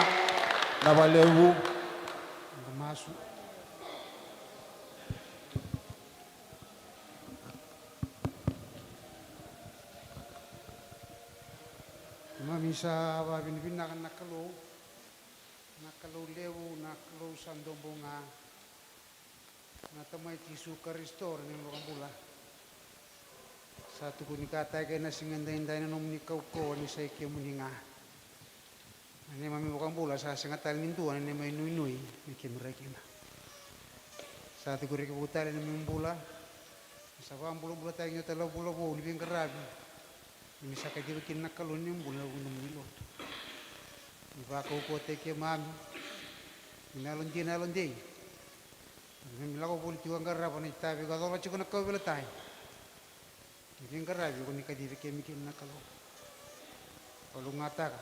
Na vakalevu. Na masu. Keimami sa vakavinavinaka na Kalou, na Kalou levu, na Kalou sa dau bau ga, na Tamai Jisu Karisito, na neimami iVakabula. Sa tukuni kataki ena siga edaidai na nomuni kaukauwa ni sa i kemuni ga. Na neimami iVakabula, sa sega tale ni dua na neimami inuinui me keimami rai kina. Sa tukuni ira vou tale na neimami bula. Sa vakabulabulataki na itavi vulavula vou ni veiqaravi. Ni sa kaciva kina na Kalou ni bula na nomuni lotu. Ni vakaukauwataki keimami. Ni na yalodina, na yalodei. Ni keimami lako voli tiko ka qarava na itavi ka cola tiko na kauveilatai. Ni veiqaravi ko ni kacivi keimami kina na Kalou. Vakalougatataka.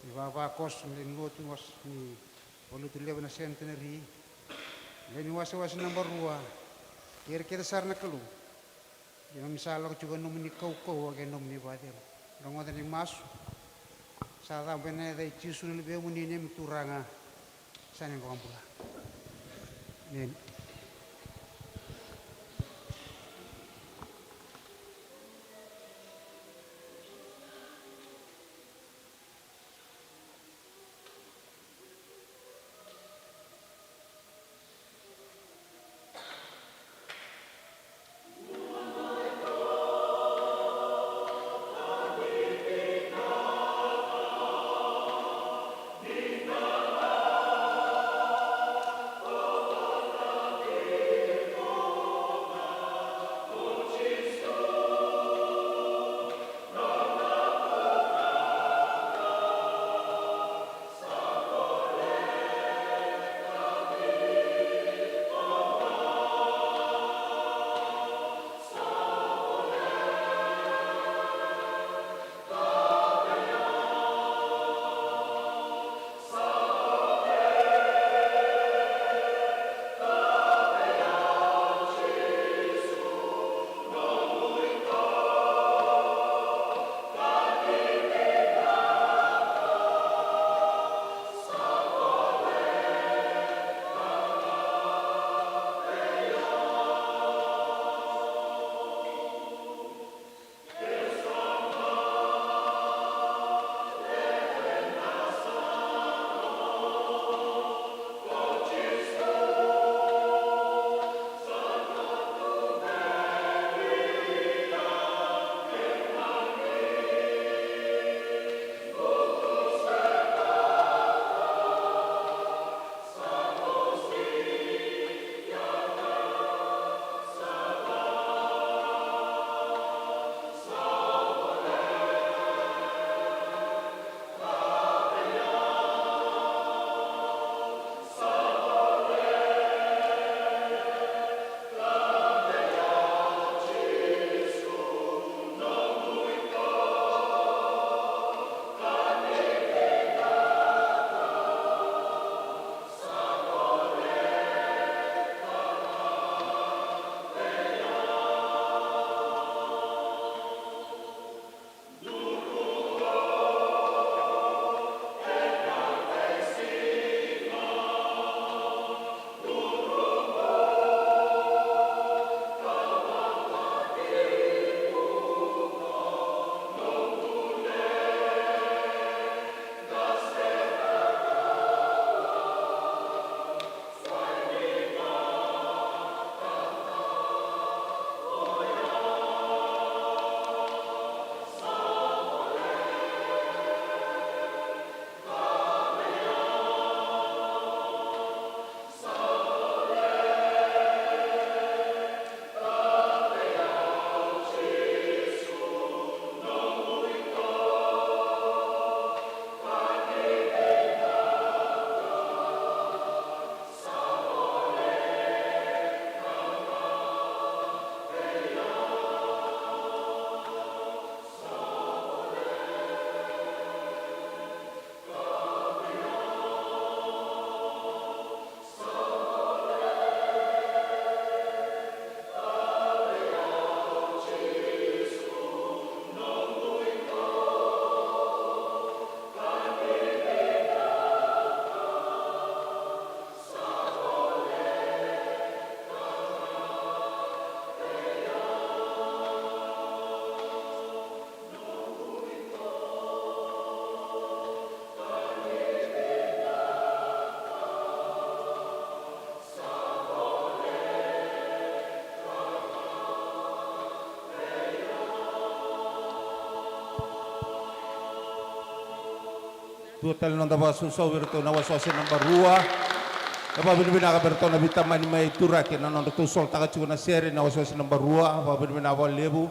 Ni vavakoso, ni lewe ni lotu, ni vakalutu levu na centenary. Lewe ni wasewase naba rua. Kei ira kece sara na Kalou. Keimami sa lako tiko ena nomuni kaukauwa kei na nomuni vakacegu. Rogoca na masu. Sa cabo ena yaca i Jisu na Luvemuni, neimami Turaga. Sa ni vakabula. Emeni. Dua tale na noda vakasausau vei iratou na wasewase naba rua. E vakavinavinaka vei iratou na veitamani mai Turaki na nodratou solotaka tiko na sere na wasewase naba rua. Vakavinavinaka vakalevu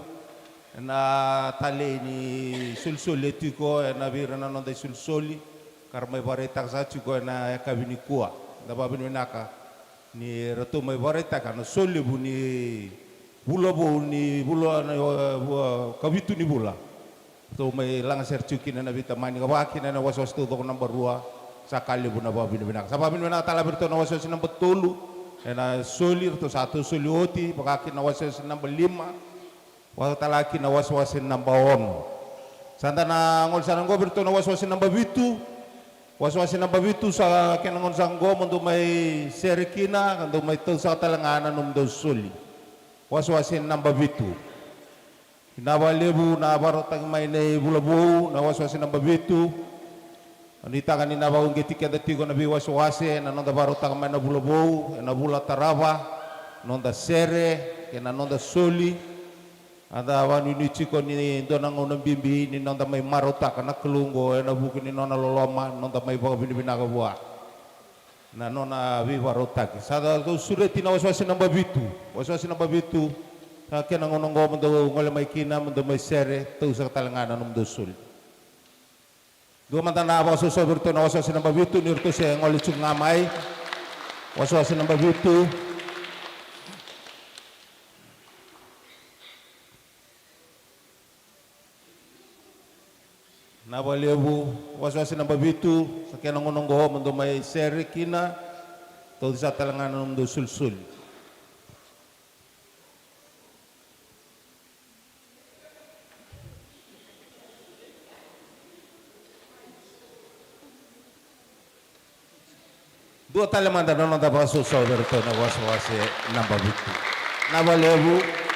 ena talei ni solisoli e tiko ena vei ira na noda isolisoli ka ra mai vakaraitaka saka tiko ena yakavi nikua. Da vakavinavinaka ni ratou mai vakaraitaka na solevu ni vula vou ni vula na, e, vua, kavitu ni vula. Ratou mai lagasere tiko kina na veitamani ka vaka kina na wasewase taucoko naba rua. Sa ka levu na vakavinavinaka. Sa vakavinavinaka tale vei iratou na wasewase naba tolu ena soli, ratou sa tou soli oti, vaka kina na wasewase naba lima. Vaka tale ga kina wasewase naba ono. Sa da na gole sara oqo vei iratou na wasewase naba vitu. Wasewase naba vitu, sa kena gauna saka oqo mo dou mai sere kina, ka dou mai tauca saka tale ga na nomudou soli. Wasewase naba vitu. Vinaka vakalevu na vakarautaki mai na ivula vou, na wasewase naba vitu. Nuitaka ni na vakauqeti keda tiko na veiwasewase, na noda vakarautaka mai na vula vou, ena vula tarava, noda sere, kei na noda soli. A da vakanuinui tiko ni dua na gauna bibi ni noda mai marautaka na Kalou oqo ena vuku ni nona loloma, noda mai vakavinavinaka vua na nona veivakarautaki. Sa da dau sureti na wasewase naba vitu. Wasewase naba vitu, sa kena gauna oqo mo dou gole mai kina, mo dou mai sere, tauca saka tale ga na nomudou soli. Dua mada na vakasausau vei iratou na wasewase naba vitu, ni ratou se gole tiko ga mai. Wasewase naba vitu. Vinaka vakalevu, wasewase naba vitu, sa kena gauna oqo mo dou mai sere kina, tauca saka tale ga na nomudou solisoli. Dua tale mada na noda vakasausau vei iratou na wasewase naba vitu. Vinaka vakalevu.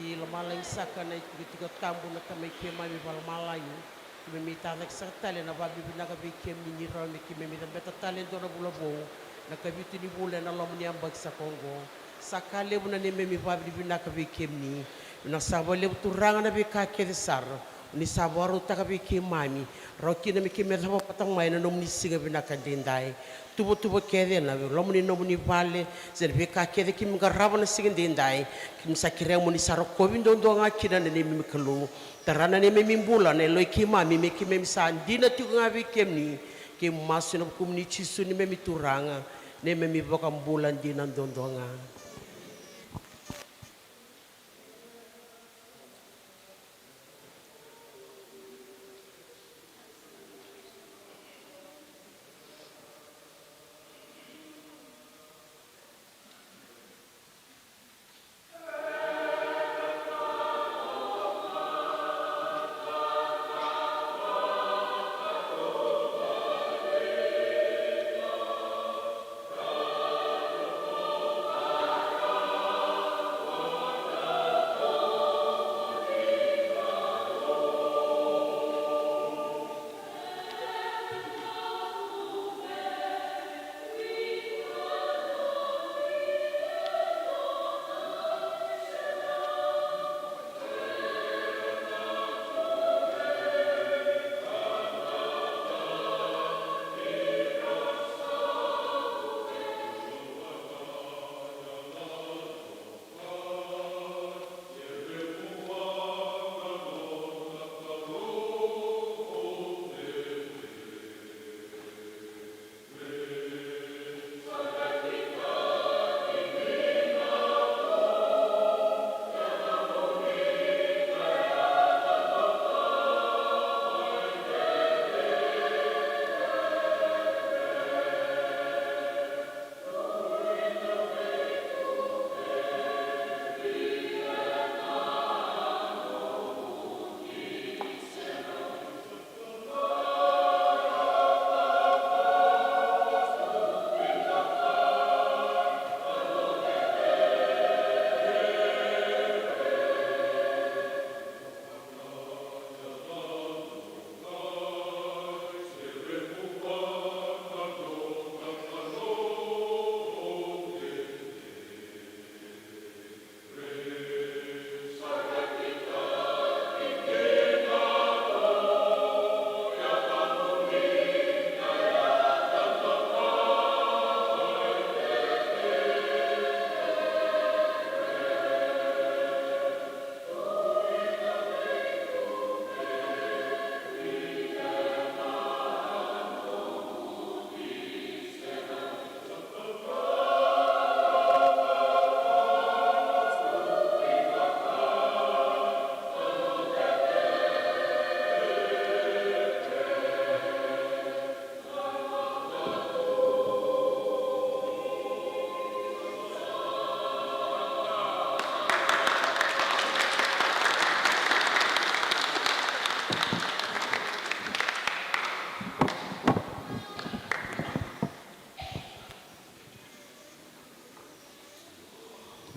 Ni lomalagi saka na itikotiko tabu na Tamai keimami vakalomalagi. Keimami tacake saka tale na vakavinavinaka vei kemuni ni rawa me keimami cabeta tale e dua na vula vou, na kavitu ni vula ena loma ni yabaki saka oqo. Sa ka levu na neimami vakavinavinaka vei kemuni. Vinaka saka vakalevu Turaga na veika kece sara o ni sa vakarautaka vei keimami, rawa kina me keimami yacova vata mai na nomuni siga vinaka edaidai. Tuvatuva kece ena loma ni nomuni vale se na veika kece keimami qarava na siga edaidai, keimami sa kerea mo ni sa rokovi duadua ga kina na neimami Kalou. Tara na neimami bula na yaloi keimami me keimami sa dina tiko ga vei kemuni. Keimami masu ena vukumuni Jisu neimami Turaga, neimami iVakabula dina duadua ga.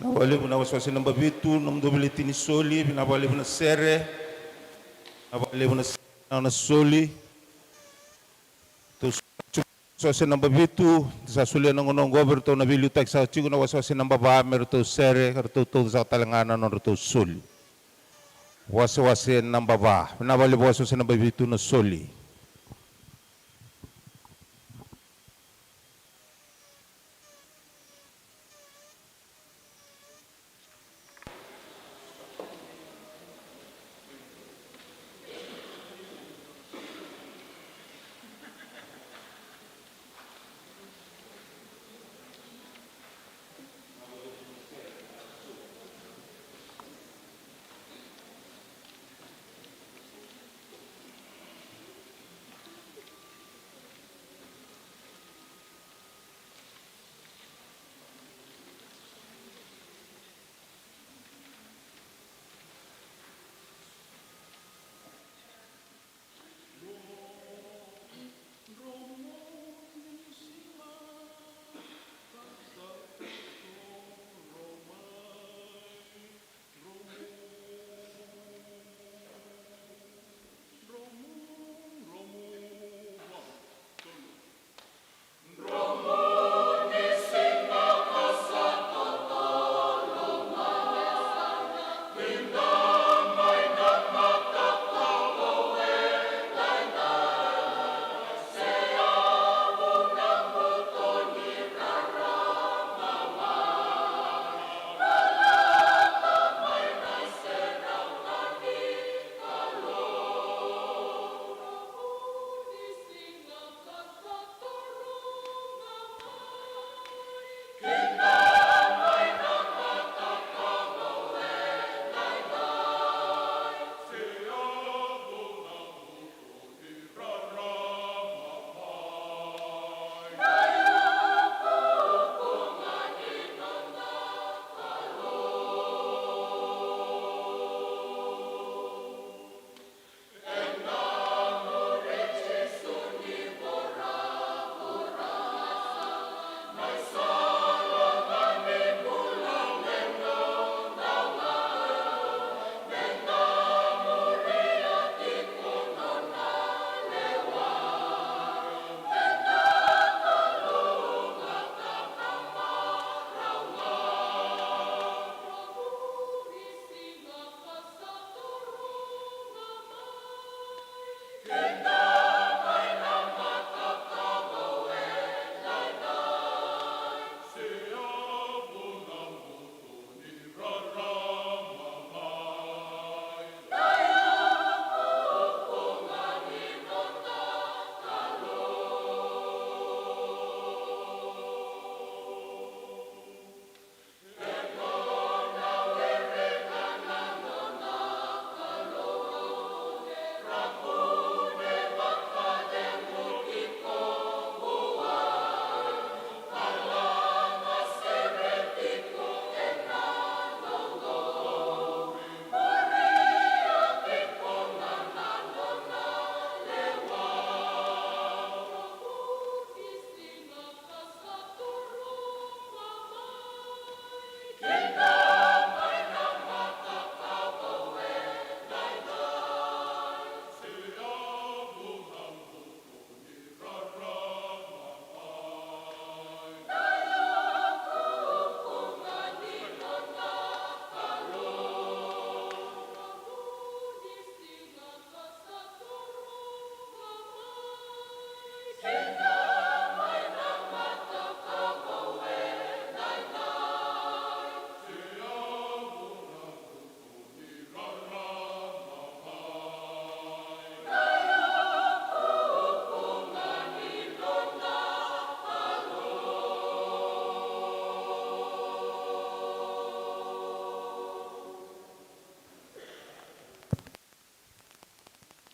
Vinaka vakalevu na wasewase naba vitu, nomudou veileti ni soli, vinaka vakalevu na sere, vinaka vakalevu na sere, na soli. Tou sa wasewase naba vitu, sa solia na gauna oqo vei iratou na veiliutaki saka tiko na wasewase naba va me ratou sere, ka ratou tauca saka tale ga na nodratou soli. Wasewase naba va, vinaka vakalevu wasewase naba vitu na soli.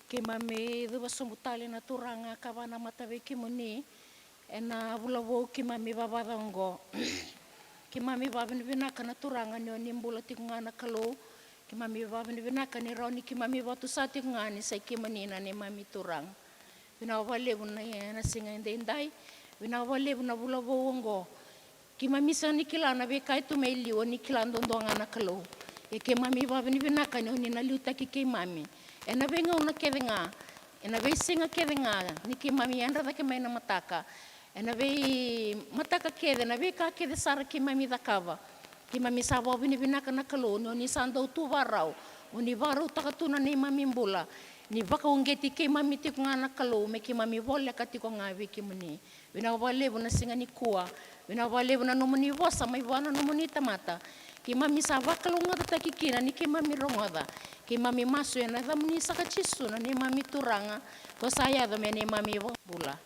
Keimami cuva sobu tale na Turaga ka vakanamata vei kemuni ena vula vou keimami vavaca oqo. Keimami vavinavinaka na Turaga ni oni bula tiko ga na Kalou. Keimami vavinavinaka ni rawa ni keimami vatusa tiko ga ni sa i kemuni na neimami Turaga. Vinaka vakalevu na, na siga edaidai. Vinaka vakalevu na vula vou oqo. Keimami sega ni kila na veika e tu mai liu, oni kila duadua ga na Kalou. Ia keimami vavinavinaka ni oni na liutaki keimami ena veigauna kece ga, ena veisiga kece ga, ni keimami yadra cake mai na mataka, ena veimataka kece, na veika kece sara keimami cakava. Keimami sa vakavinavinaka na Kalou ni oni sa dau tu vakarau, oni vakarautaka tu na neimami bula, ni vakauqeti keimami tiko ga na Kalou me keimami voleka tiko ga vei kemuni. Vinaka vakalevu na siga nikua. Vinaka vakalevu na nomuni vosa mai vua na nomuni tamata. Keimami sa vakalougatataki kina ni keimami rogoca. Keimami masu ena yacamuni saka Jisu na neimami Turaga, ko sa yaco me neimami iVakabula.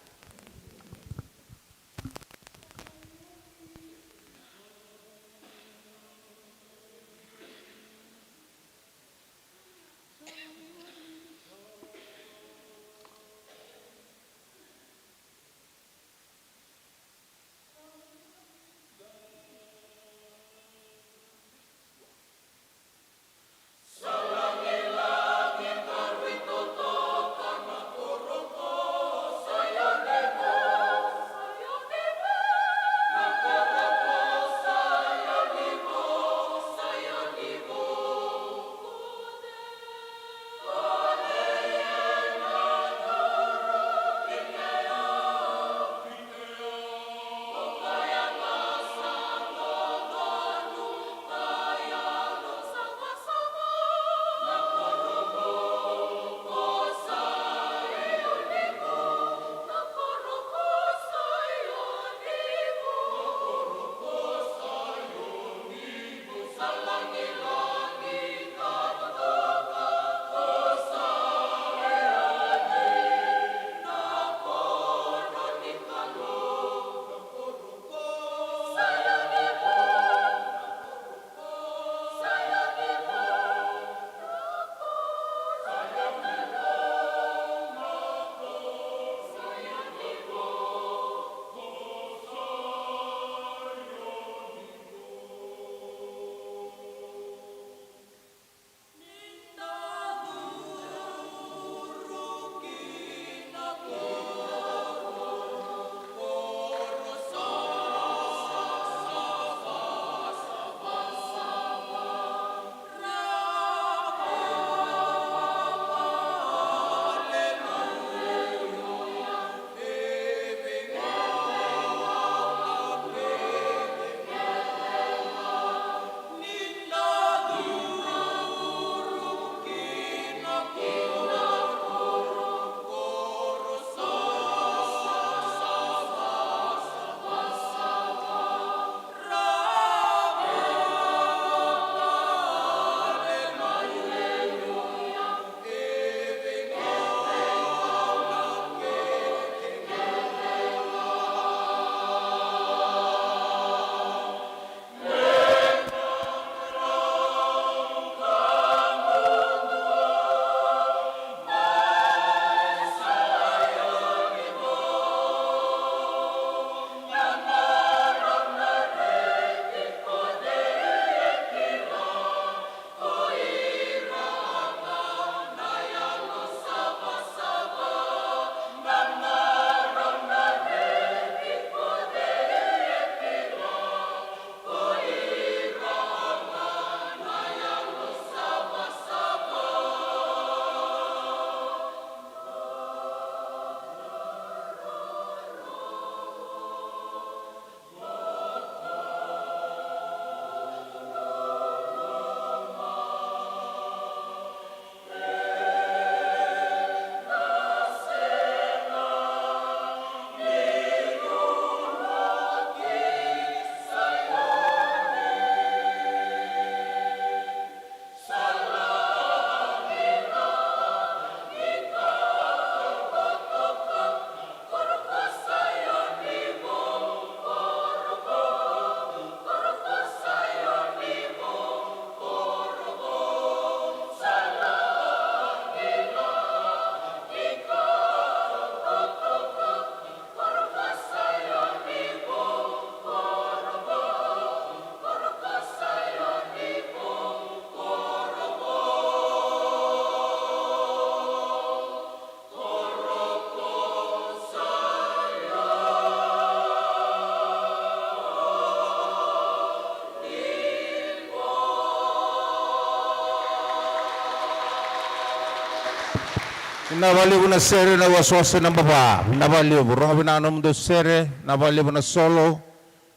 Vinaka vakalevu na sere na wasewase naba va. Vinaka vakalevu. Rogo vinaka nomudou sere, vinaka vakalevu na solo,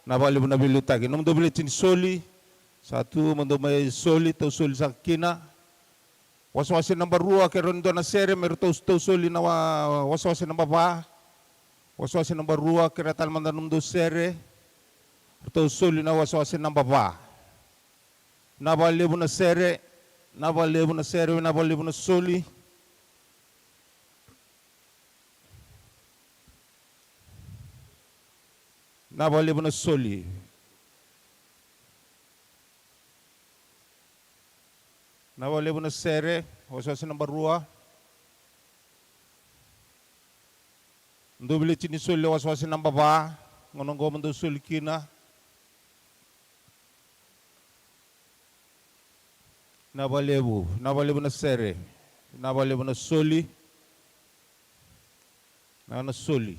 vinaka vakalevu na veiliutaki. Nomudou veleti ni soli, sa tu, mo dou mai soli, tou soli saka kina. Wasewase naba rua, kerea ni dua na sere, me ratou, tou soli na wa-, wasewase naba va. Wasewase naba rua, kerea tale mada nomudou sere, ratou soli na wasewase naba va. Vinaka vakalevu na sere, vinaka vakalevu na sere, vinaka vakalevu na soli. Vinaka vakalevu na soli. Vinaka vakalevu na sere, wasewase naba rua. Dou veleti ni soli wasewase naba va, gauna oqo mo dou soli kina. Vinaka vakalevu, vinaka vakalevu na sere, vinaka vakalevu na soli, vinaka na soli.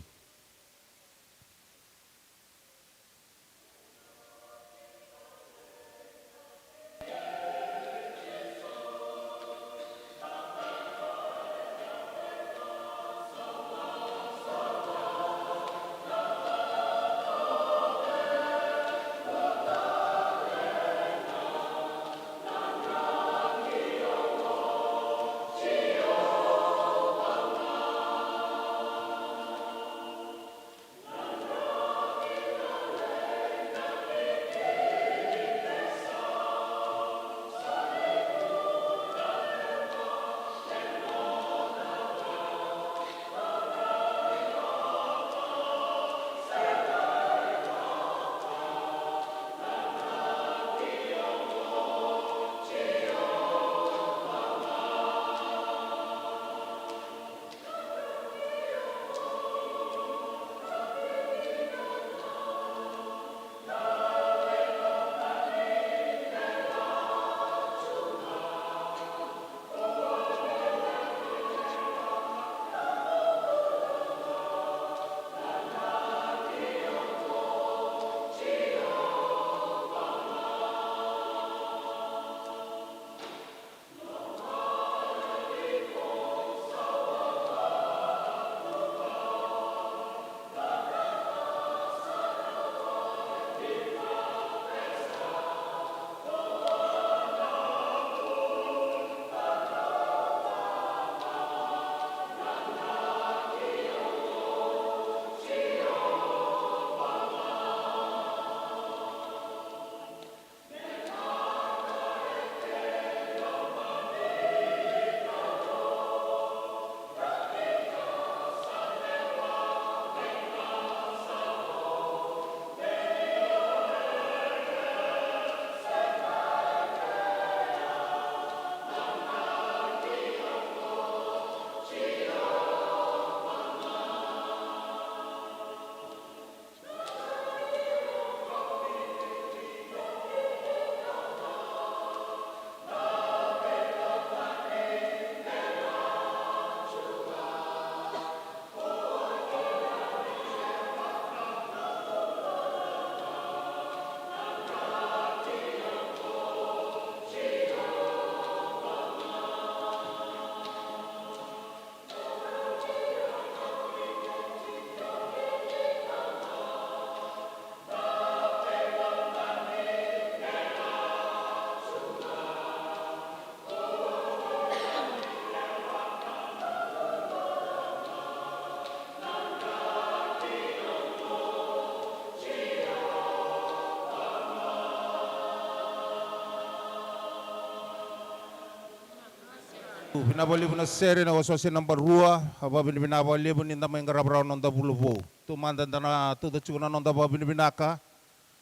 Vinaka vakalevu na sere na wasewase naba rua, a vakavinavinaka vakalevu ni da mai qarava rawa na noda vula vou. Taumada da na tauca tiko na noda vakavinavinaka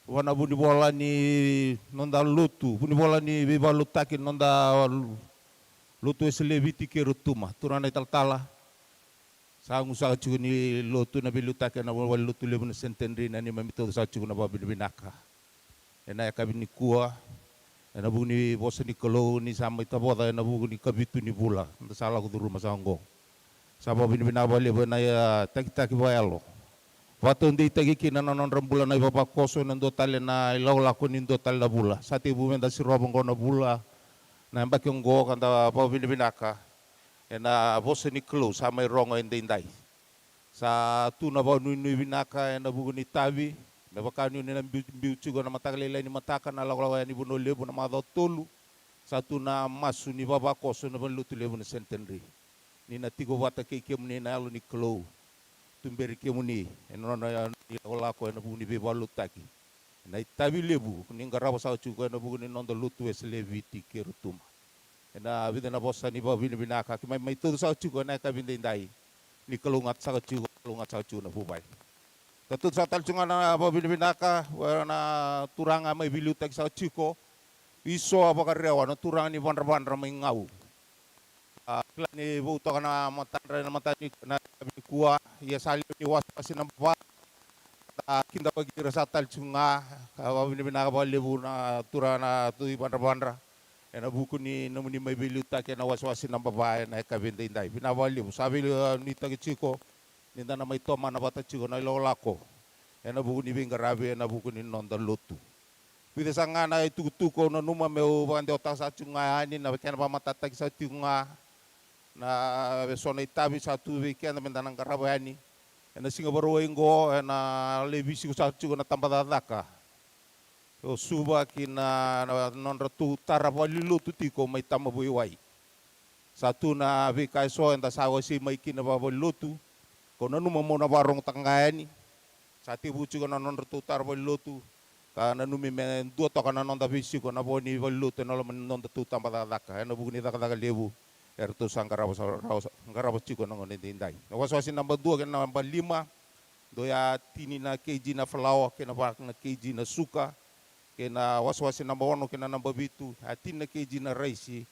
vua na vunivola ni noda lotu, vunivola ni veivakalotutaki ni noda lotu Wesele e Viti kei Rotuma. Turaga na italatala, sa gusaka tiko ni lotu na veiliutaki ena valenilotu levu na Centenary, na neimami tauca saka tiko na vakavinavinaka ena yakavi nikua, ena vuku ni vosa ni Kalou ni sa mai tavoca ena vuku ni kavitu ni vula da sa lako curuma saka oqo. Sa vakavinavinaka vakalevu ena, ia, takitaki vakayalo. Vakataudeitaki kina na nodra bula na ivavakoso ena dua tale na ilakolako ni dua tale na vula. Sa tekivu meda sirova oqo na vula, na yabaki oqo, ka da vakavinavinaka. ena vosa ni Kalou sa mai rogo edaidai. Sa tu na vakanuinui vinaka ena vuku ni tavi, me vaka ni o ni na biu, biu tiko ena mataka lailai ni mataka, na lakolako yani Vanua Levu na macawa tolu. Sa tu na masu ni vavakoso na valenilotu levu na Centenary, ni na tiko vata kei kemuni na Yalo ni Kalou, tuberi kemuni ena nona ni lakolako ena vuku ni veivakalotutaki, ena itavi levu ni qarava saka tiko ena vuku ni noda lotu Wesele e Viti kei Rotuma. Ena vica na vosa ni vakavinavinaka keimami mai tauca saka tiko ena yakavi edaidai, ni kalougata saka tiko, kalougata saka tiko na vuvale. Da tauca saka tale tiko ga na vakavinavinaka vua na turaga mai veiliutaki saka tiko, Isoa Vakarewa, na turaga ni Vadravadra mai Gau. A kila ni vou toka na matadra ena mataka ni, na yakavi nikua, ia sa lewe ni wasewase naba va. Da kidavaki ira saka tale tiko ga, ka vakavinavinaka vakalevu na turaga na Tui Vadravadra ena vuku ni nomuni mai veiliutaki ena wasewase naba va ena yakavi edaidai. Vinaka vakalevu. Sa veiliutaki tiko ni da na mai tomana vata tiko na ilakolako ena vuku ni veiqaravi ena vuku ni noda lotu. Vica saka ga na itukutuku au nanuma meu vakadewataka saka tiko ga yani, na kena vakamatatataki saka tiko ga na eso na itavi sa tu vei keda me da na qarava yani ena siga Vakarauwai qo, ena lai veisiko saka tiko na tabacakacaka o Suva ki na, na nodratou tara valenilotu tiko mai Tamaveiwai. Sa tu na veika eso eda sa wasei mai kina vakavalenilotu, kau nanuma meu na vakarogotaka ga yani. Sa tekivu tiko na nodratou tara valenilotu, ka nanumi me dua toka na noda veisiko na vo ni valenilotu ena loma ni nodatou tabacakacaka ena vuku ni cakacaka levu eratou sa qarava, sa rawa, sa qarava tiko ena gauna edaidai. Na wasewase naba dua kei na naba lima, dou ya tini na keiji na falawa kei na va na keiji na suka, kei na wasewase naba ono kei na naba vitu, a tini na keiji na raisi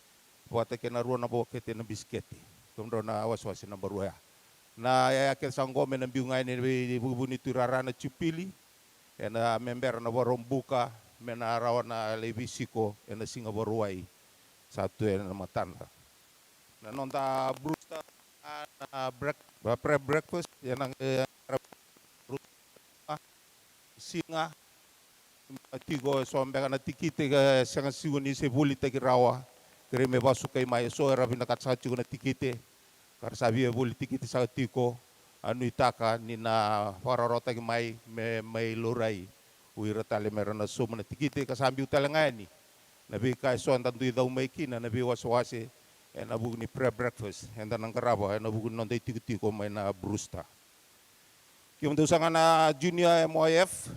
vata kei na rua na bokete na bisikete. Kemudrau na wasewase naba rua ya. Na yaya kece sa qo me na biu ga yani vei vukevuke ni tuirara na Jupili, ena me bera na Vakaraubuka, me na rawa na lai veisiko ena siga Vakarauwai sa tu ena matadra. Na noda Brewster, a, na break, a, pre breakfast, ena, e, Brewster, a, siga, tiko eso beka na tikite ka sega tiko ni se volitaki rawa, kerei me vakasukai mai, eso era vinakata saka tiko na tikite, ka ra sa via voli tikite saka tiko, a nuitaka ni na vakarawarawataki mai, me mai laurai o ira tale me ra na sauma na tikite, ka sa biu tale ga yani na veika eso eda dui cau mai kina na veiwasewase ena vuku ni pre breakfast eda na qarava ena vuku ni noda itikotiko mai na Brewster. Kemudou saka na Junior M Y F,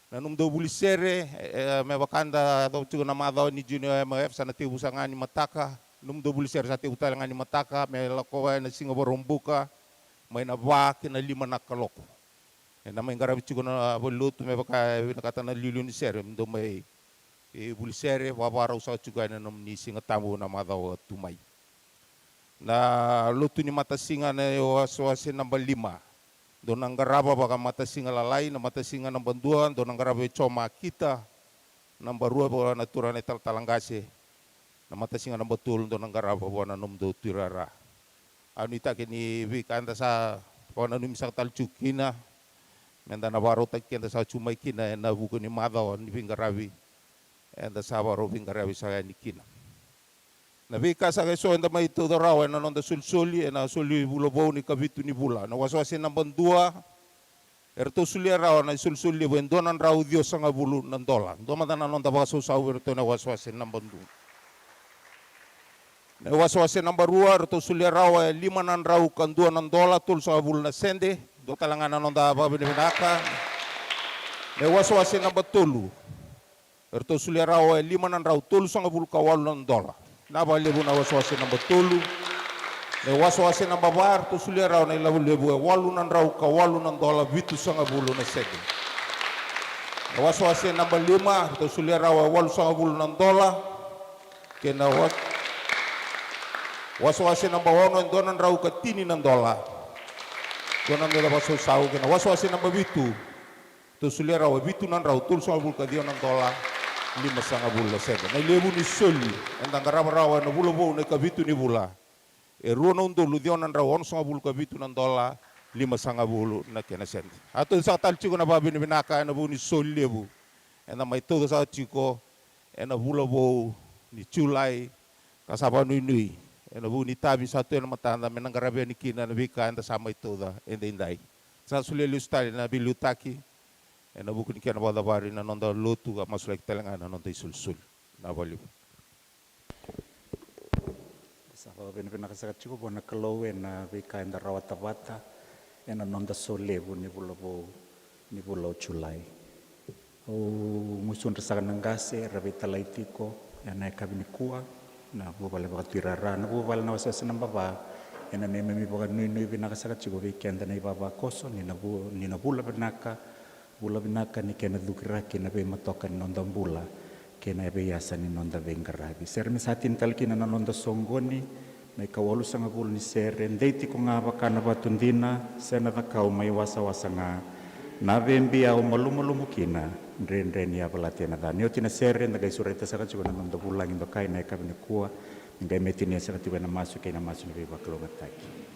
na nomudou vuli sere, e, me vaka da yacova tiko na macawa ni Junior M Y F, sa na tekivu saka ga ni mataka, nomudou vuli sere sa tekivu tale ga ni mataka, me lakova ena siga Vakaraubuka, mai na va ki na lima na kaloko. Ena mai qaravi tiko na valenilotu me vaka e vinakata na iliuliu ni sere, me dou mai vuli sere, vakavakarau saka tiko yani ena nomuni Siga Tabu na macawa tu mai. Na lotu ni matasiga na iwasewase naba lima. Dou na qarava vakamatasiga lalai, na matasiga naba dua, dou na qarava e Joe Makita, naba rua vua na turaga na italatala qase, na matasiga naba tolu, dou na qarava vua na nomudou tuirara. A nuitaki ni veika eda sa vakananumi saka tale tiko kina, me da na vakarautaki keda saka tiko mai kina ena vuku ni macawa ni veiqaravi eda sa vakarau veiqaravi saka yani kina. Na veika saka eso eda mai tauca rawa ena noda solisoli, ena soli vula vou ni kavitu ni vula. Na wasewase naba dua, eratou solia rawa na isolisoli levu e dua na drau ciwasagavulu na dola. Dua mada na noda vakasausau vei iratou na wasewase naba dua. Na wasewase naba rua, eratou solia rawa e lima na drau ka dua na dola tolusagavulu na sede. Dua tale ga na noda vakavinavinaka. Na wasewase naba tolu, eratou solia rawa e lima na drau tolusagavulu ka walu na dola. Na vakalevu na wasewase naba tolu. Na wasewase naba va, eratou solia rawa na ilavo levu e walu na drau ka walu na dola vitusagavulu na sede. Na wasewase naba lima, eratou solia rawa e walusagavulu na dola. Kei na wa-, wasewase naba ono, e dua na drau ka tini na dola. Dua na noda vakasausau. Kei na wasewase naba vitu, tou solia rawa e vitu na drau tolusagavulu ka ciwa na dola limasagavulu na sede. Na ilevu ni soli eda qarava rawa ena vula vou na ikavitu ni vula, e rua na udolu ciwa na drau onosagavulu ka vitu na dola limasagavulu na kena sede. A tou saka tale tiko na vakavinavinaka ena vuku ni soli levu eda mai tauca saka tiko ena vula vou ni Julai, ka sa vakanuinui ena vuku ni itavi sa tu ena matada me na qaravi yani kina na veika eda sa mai tauca edaidai. Sa solia lesu tale na veiliutaki ena vuku ni kena vakacavari na noda lotu ka masulaki tale ga na noda isolisoli. Na vakalevu. Sa vakavinavinaka saka tiko vua na Kalou ena veika eda rawata vata ena noda solevu ni vula vou ni vula o Julai. Au gusudra saka na qase era veitalai tiko ena yakavi nikua, na vuvale vakatuirara, na vuvale na wasewase na bava, ena neimami vakanuinui vinaka saka tiko vei keda na ivavakoso ni na vu-, ni na vula vinaka, vula vinaka ni kena cukiraki na veimatoka ni noda bula kei na veiyasa ni noda veiqaravi. Sere me sa tini tale kina na noda soqoni, na ikawalusagavulu ni sere, dei tiko ga vaka na vatu dina, se na cakau mai wasawasa ga, na vebia au malumalumu kina, dredre ni yavalati ena ca. Ni oti na sere, da qai sureta saka tiko na noda vulagi dokai na yakavi nikua, ni qai me tinia saka tiko ena masu kei na masu ni veivakalougatataki.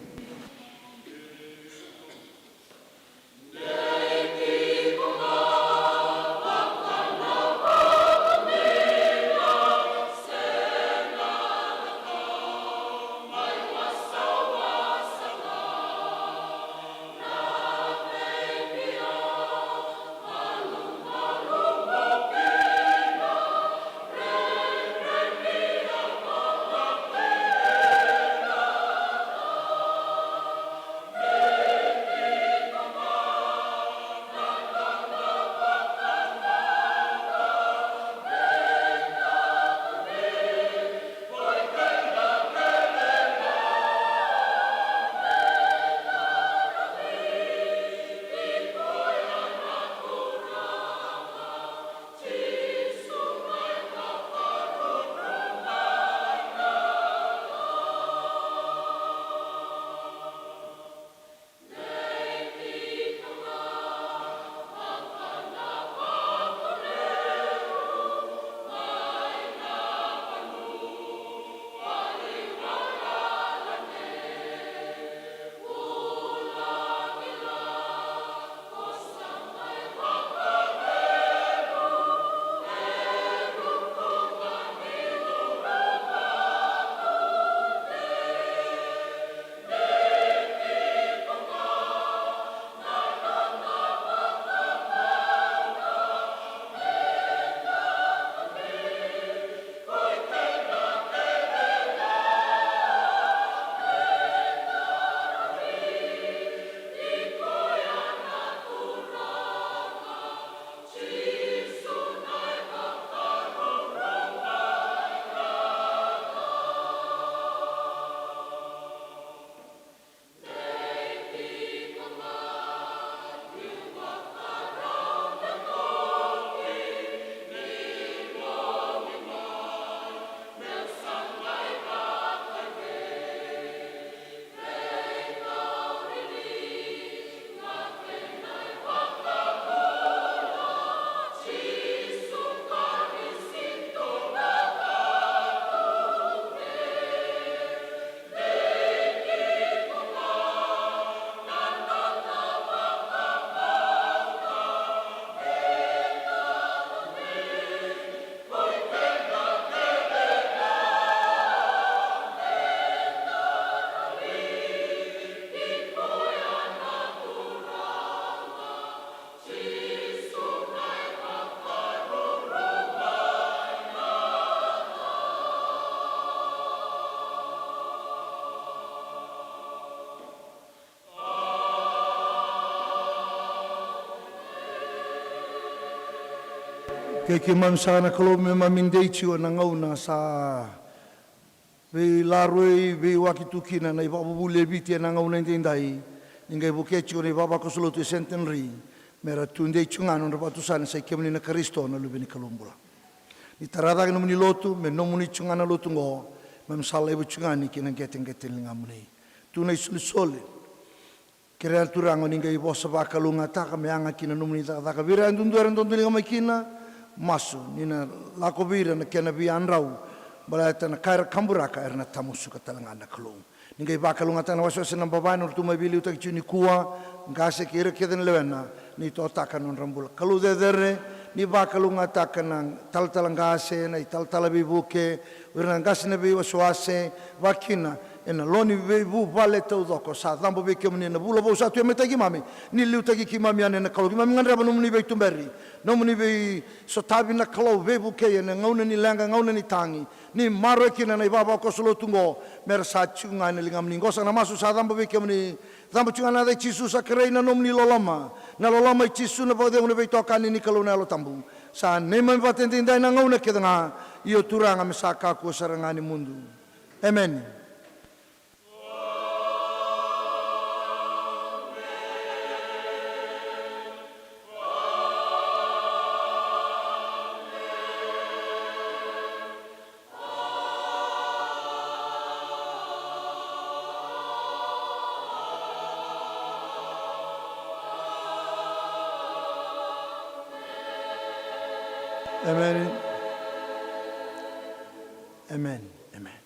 Kei keimami saka na Kalou, me mami dei tiko na gauna sa veilaroi, veiwaki tu kina na ivakavuvuli e Viti ena gauna edaidai. Ni qai vukei tiko na ivavakoso lotu e Centenary me ra tu dei tiko ga na nodra vatu sa ni sa i kemuni na Karisito na Luve ni Kalou bula. Ni tara cake nomuni lotu, me nomuni tiko ga na lotu oqo, me mami sa laiva tiko ga ni ki na qeteqete ni ligamuni. Tu na isolisoli. Kerea na Turaga ni qai vosa vakalougatataka me yaga kina nomuni cakacaka vei ira yadudua era dodoliga mai kina. Masu ni na lako vei ira na kena veiyadrau, baleta na ka era kaburaka era na tamusuka tale ga na Kalou. Ni qai vakalougatataka na wasewase na bava ena nodratou mai veiliutaki tiko nikua, qase kei ira kece na lewena, ni totaka na nodra bula. Kalou cecere, Ni vakalougatataka na talatala qase, na italatala veivuke, o ira na qase na veiwasewase, vakakina ena lo ni veivuvale taucoko. Sa cabo vei kemuni ena vula vou sa tu e matai keimami. Ni liutaki keimami yani na Kalou, keimami gadreva nomuni veituberi, nomuni veisotavi na Kalou, veivukei ena gauna ni leqa, gauna ni tagi. Ni maroroi kina na ivavakoso lotu oqo, me ra sa tiko ga ena ligamuni. Qo sa na masu sa cabo vei kemuni. Cabo tiko ga ena yaca i Jisu, sa kerei na nomuni loloma, na loloma i Jisu, na vakacegu, na veitokani ni Kalou na Yalo Tabu, sa neimami vata edaidai na gauna kece ga. Io Turaga, me sa kakua sara ga ni mudu. Emeni. Emeni. Emeni. Emeni.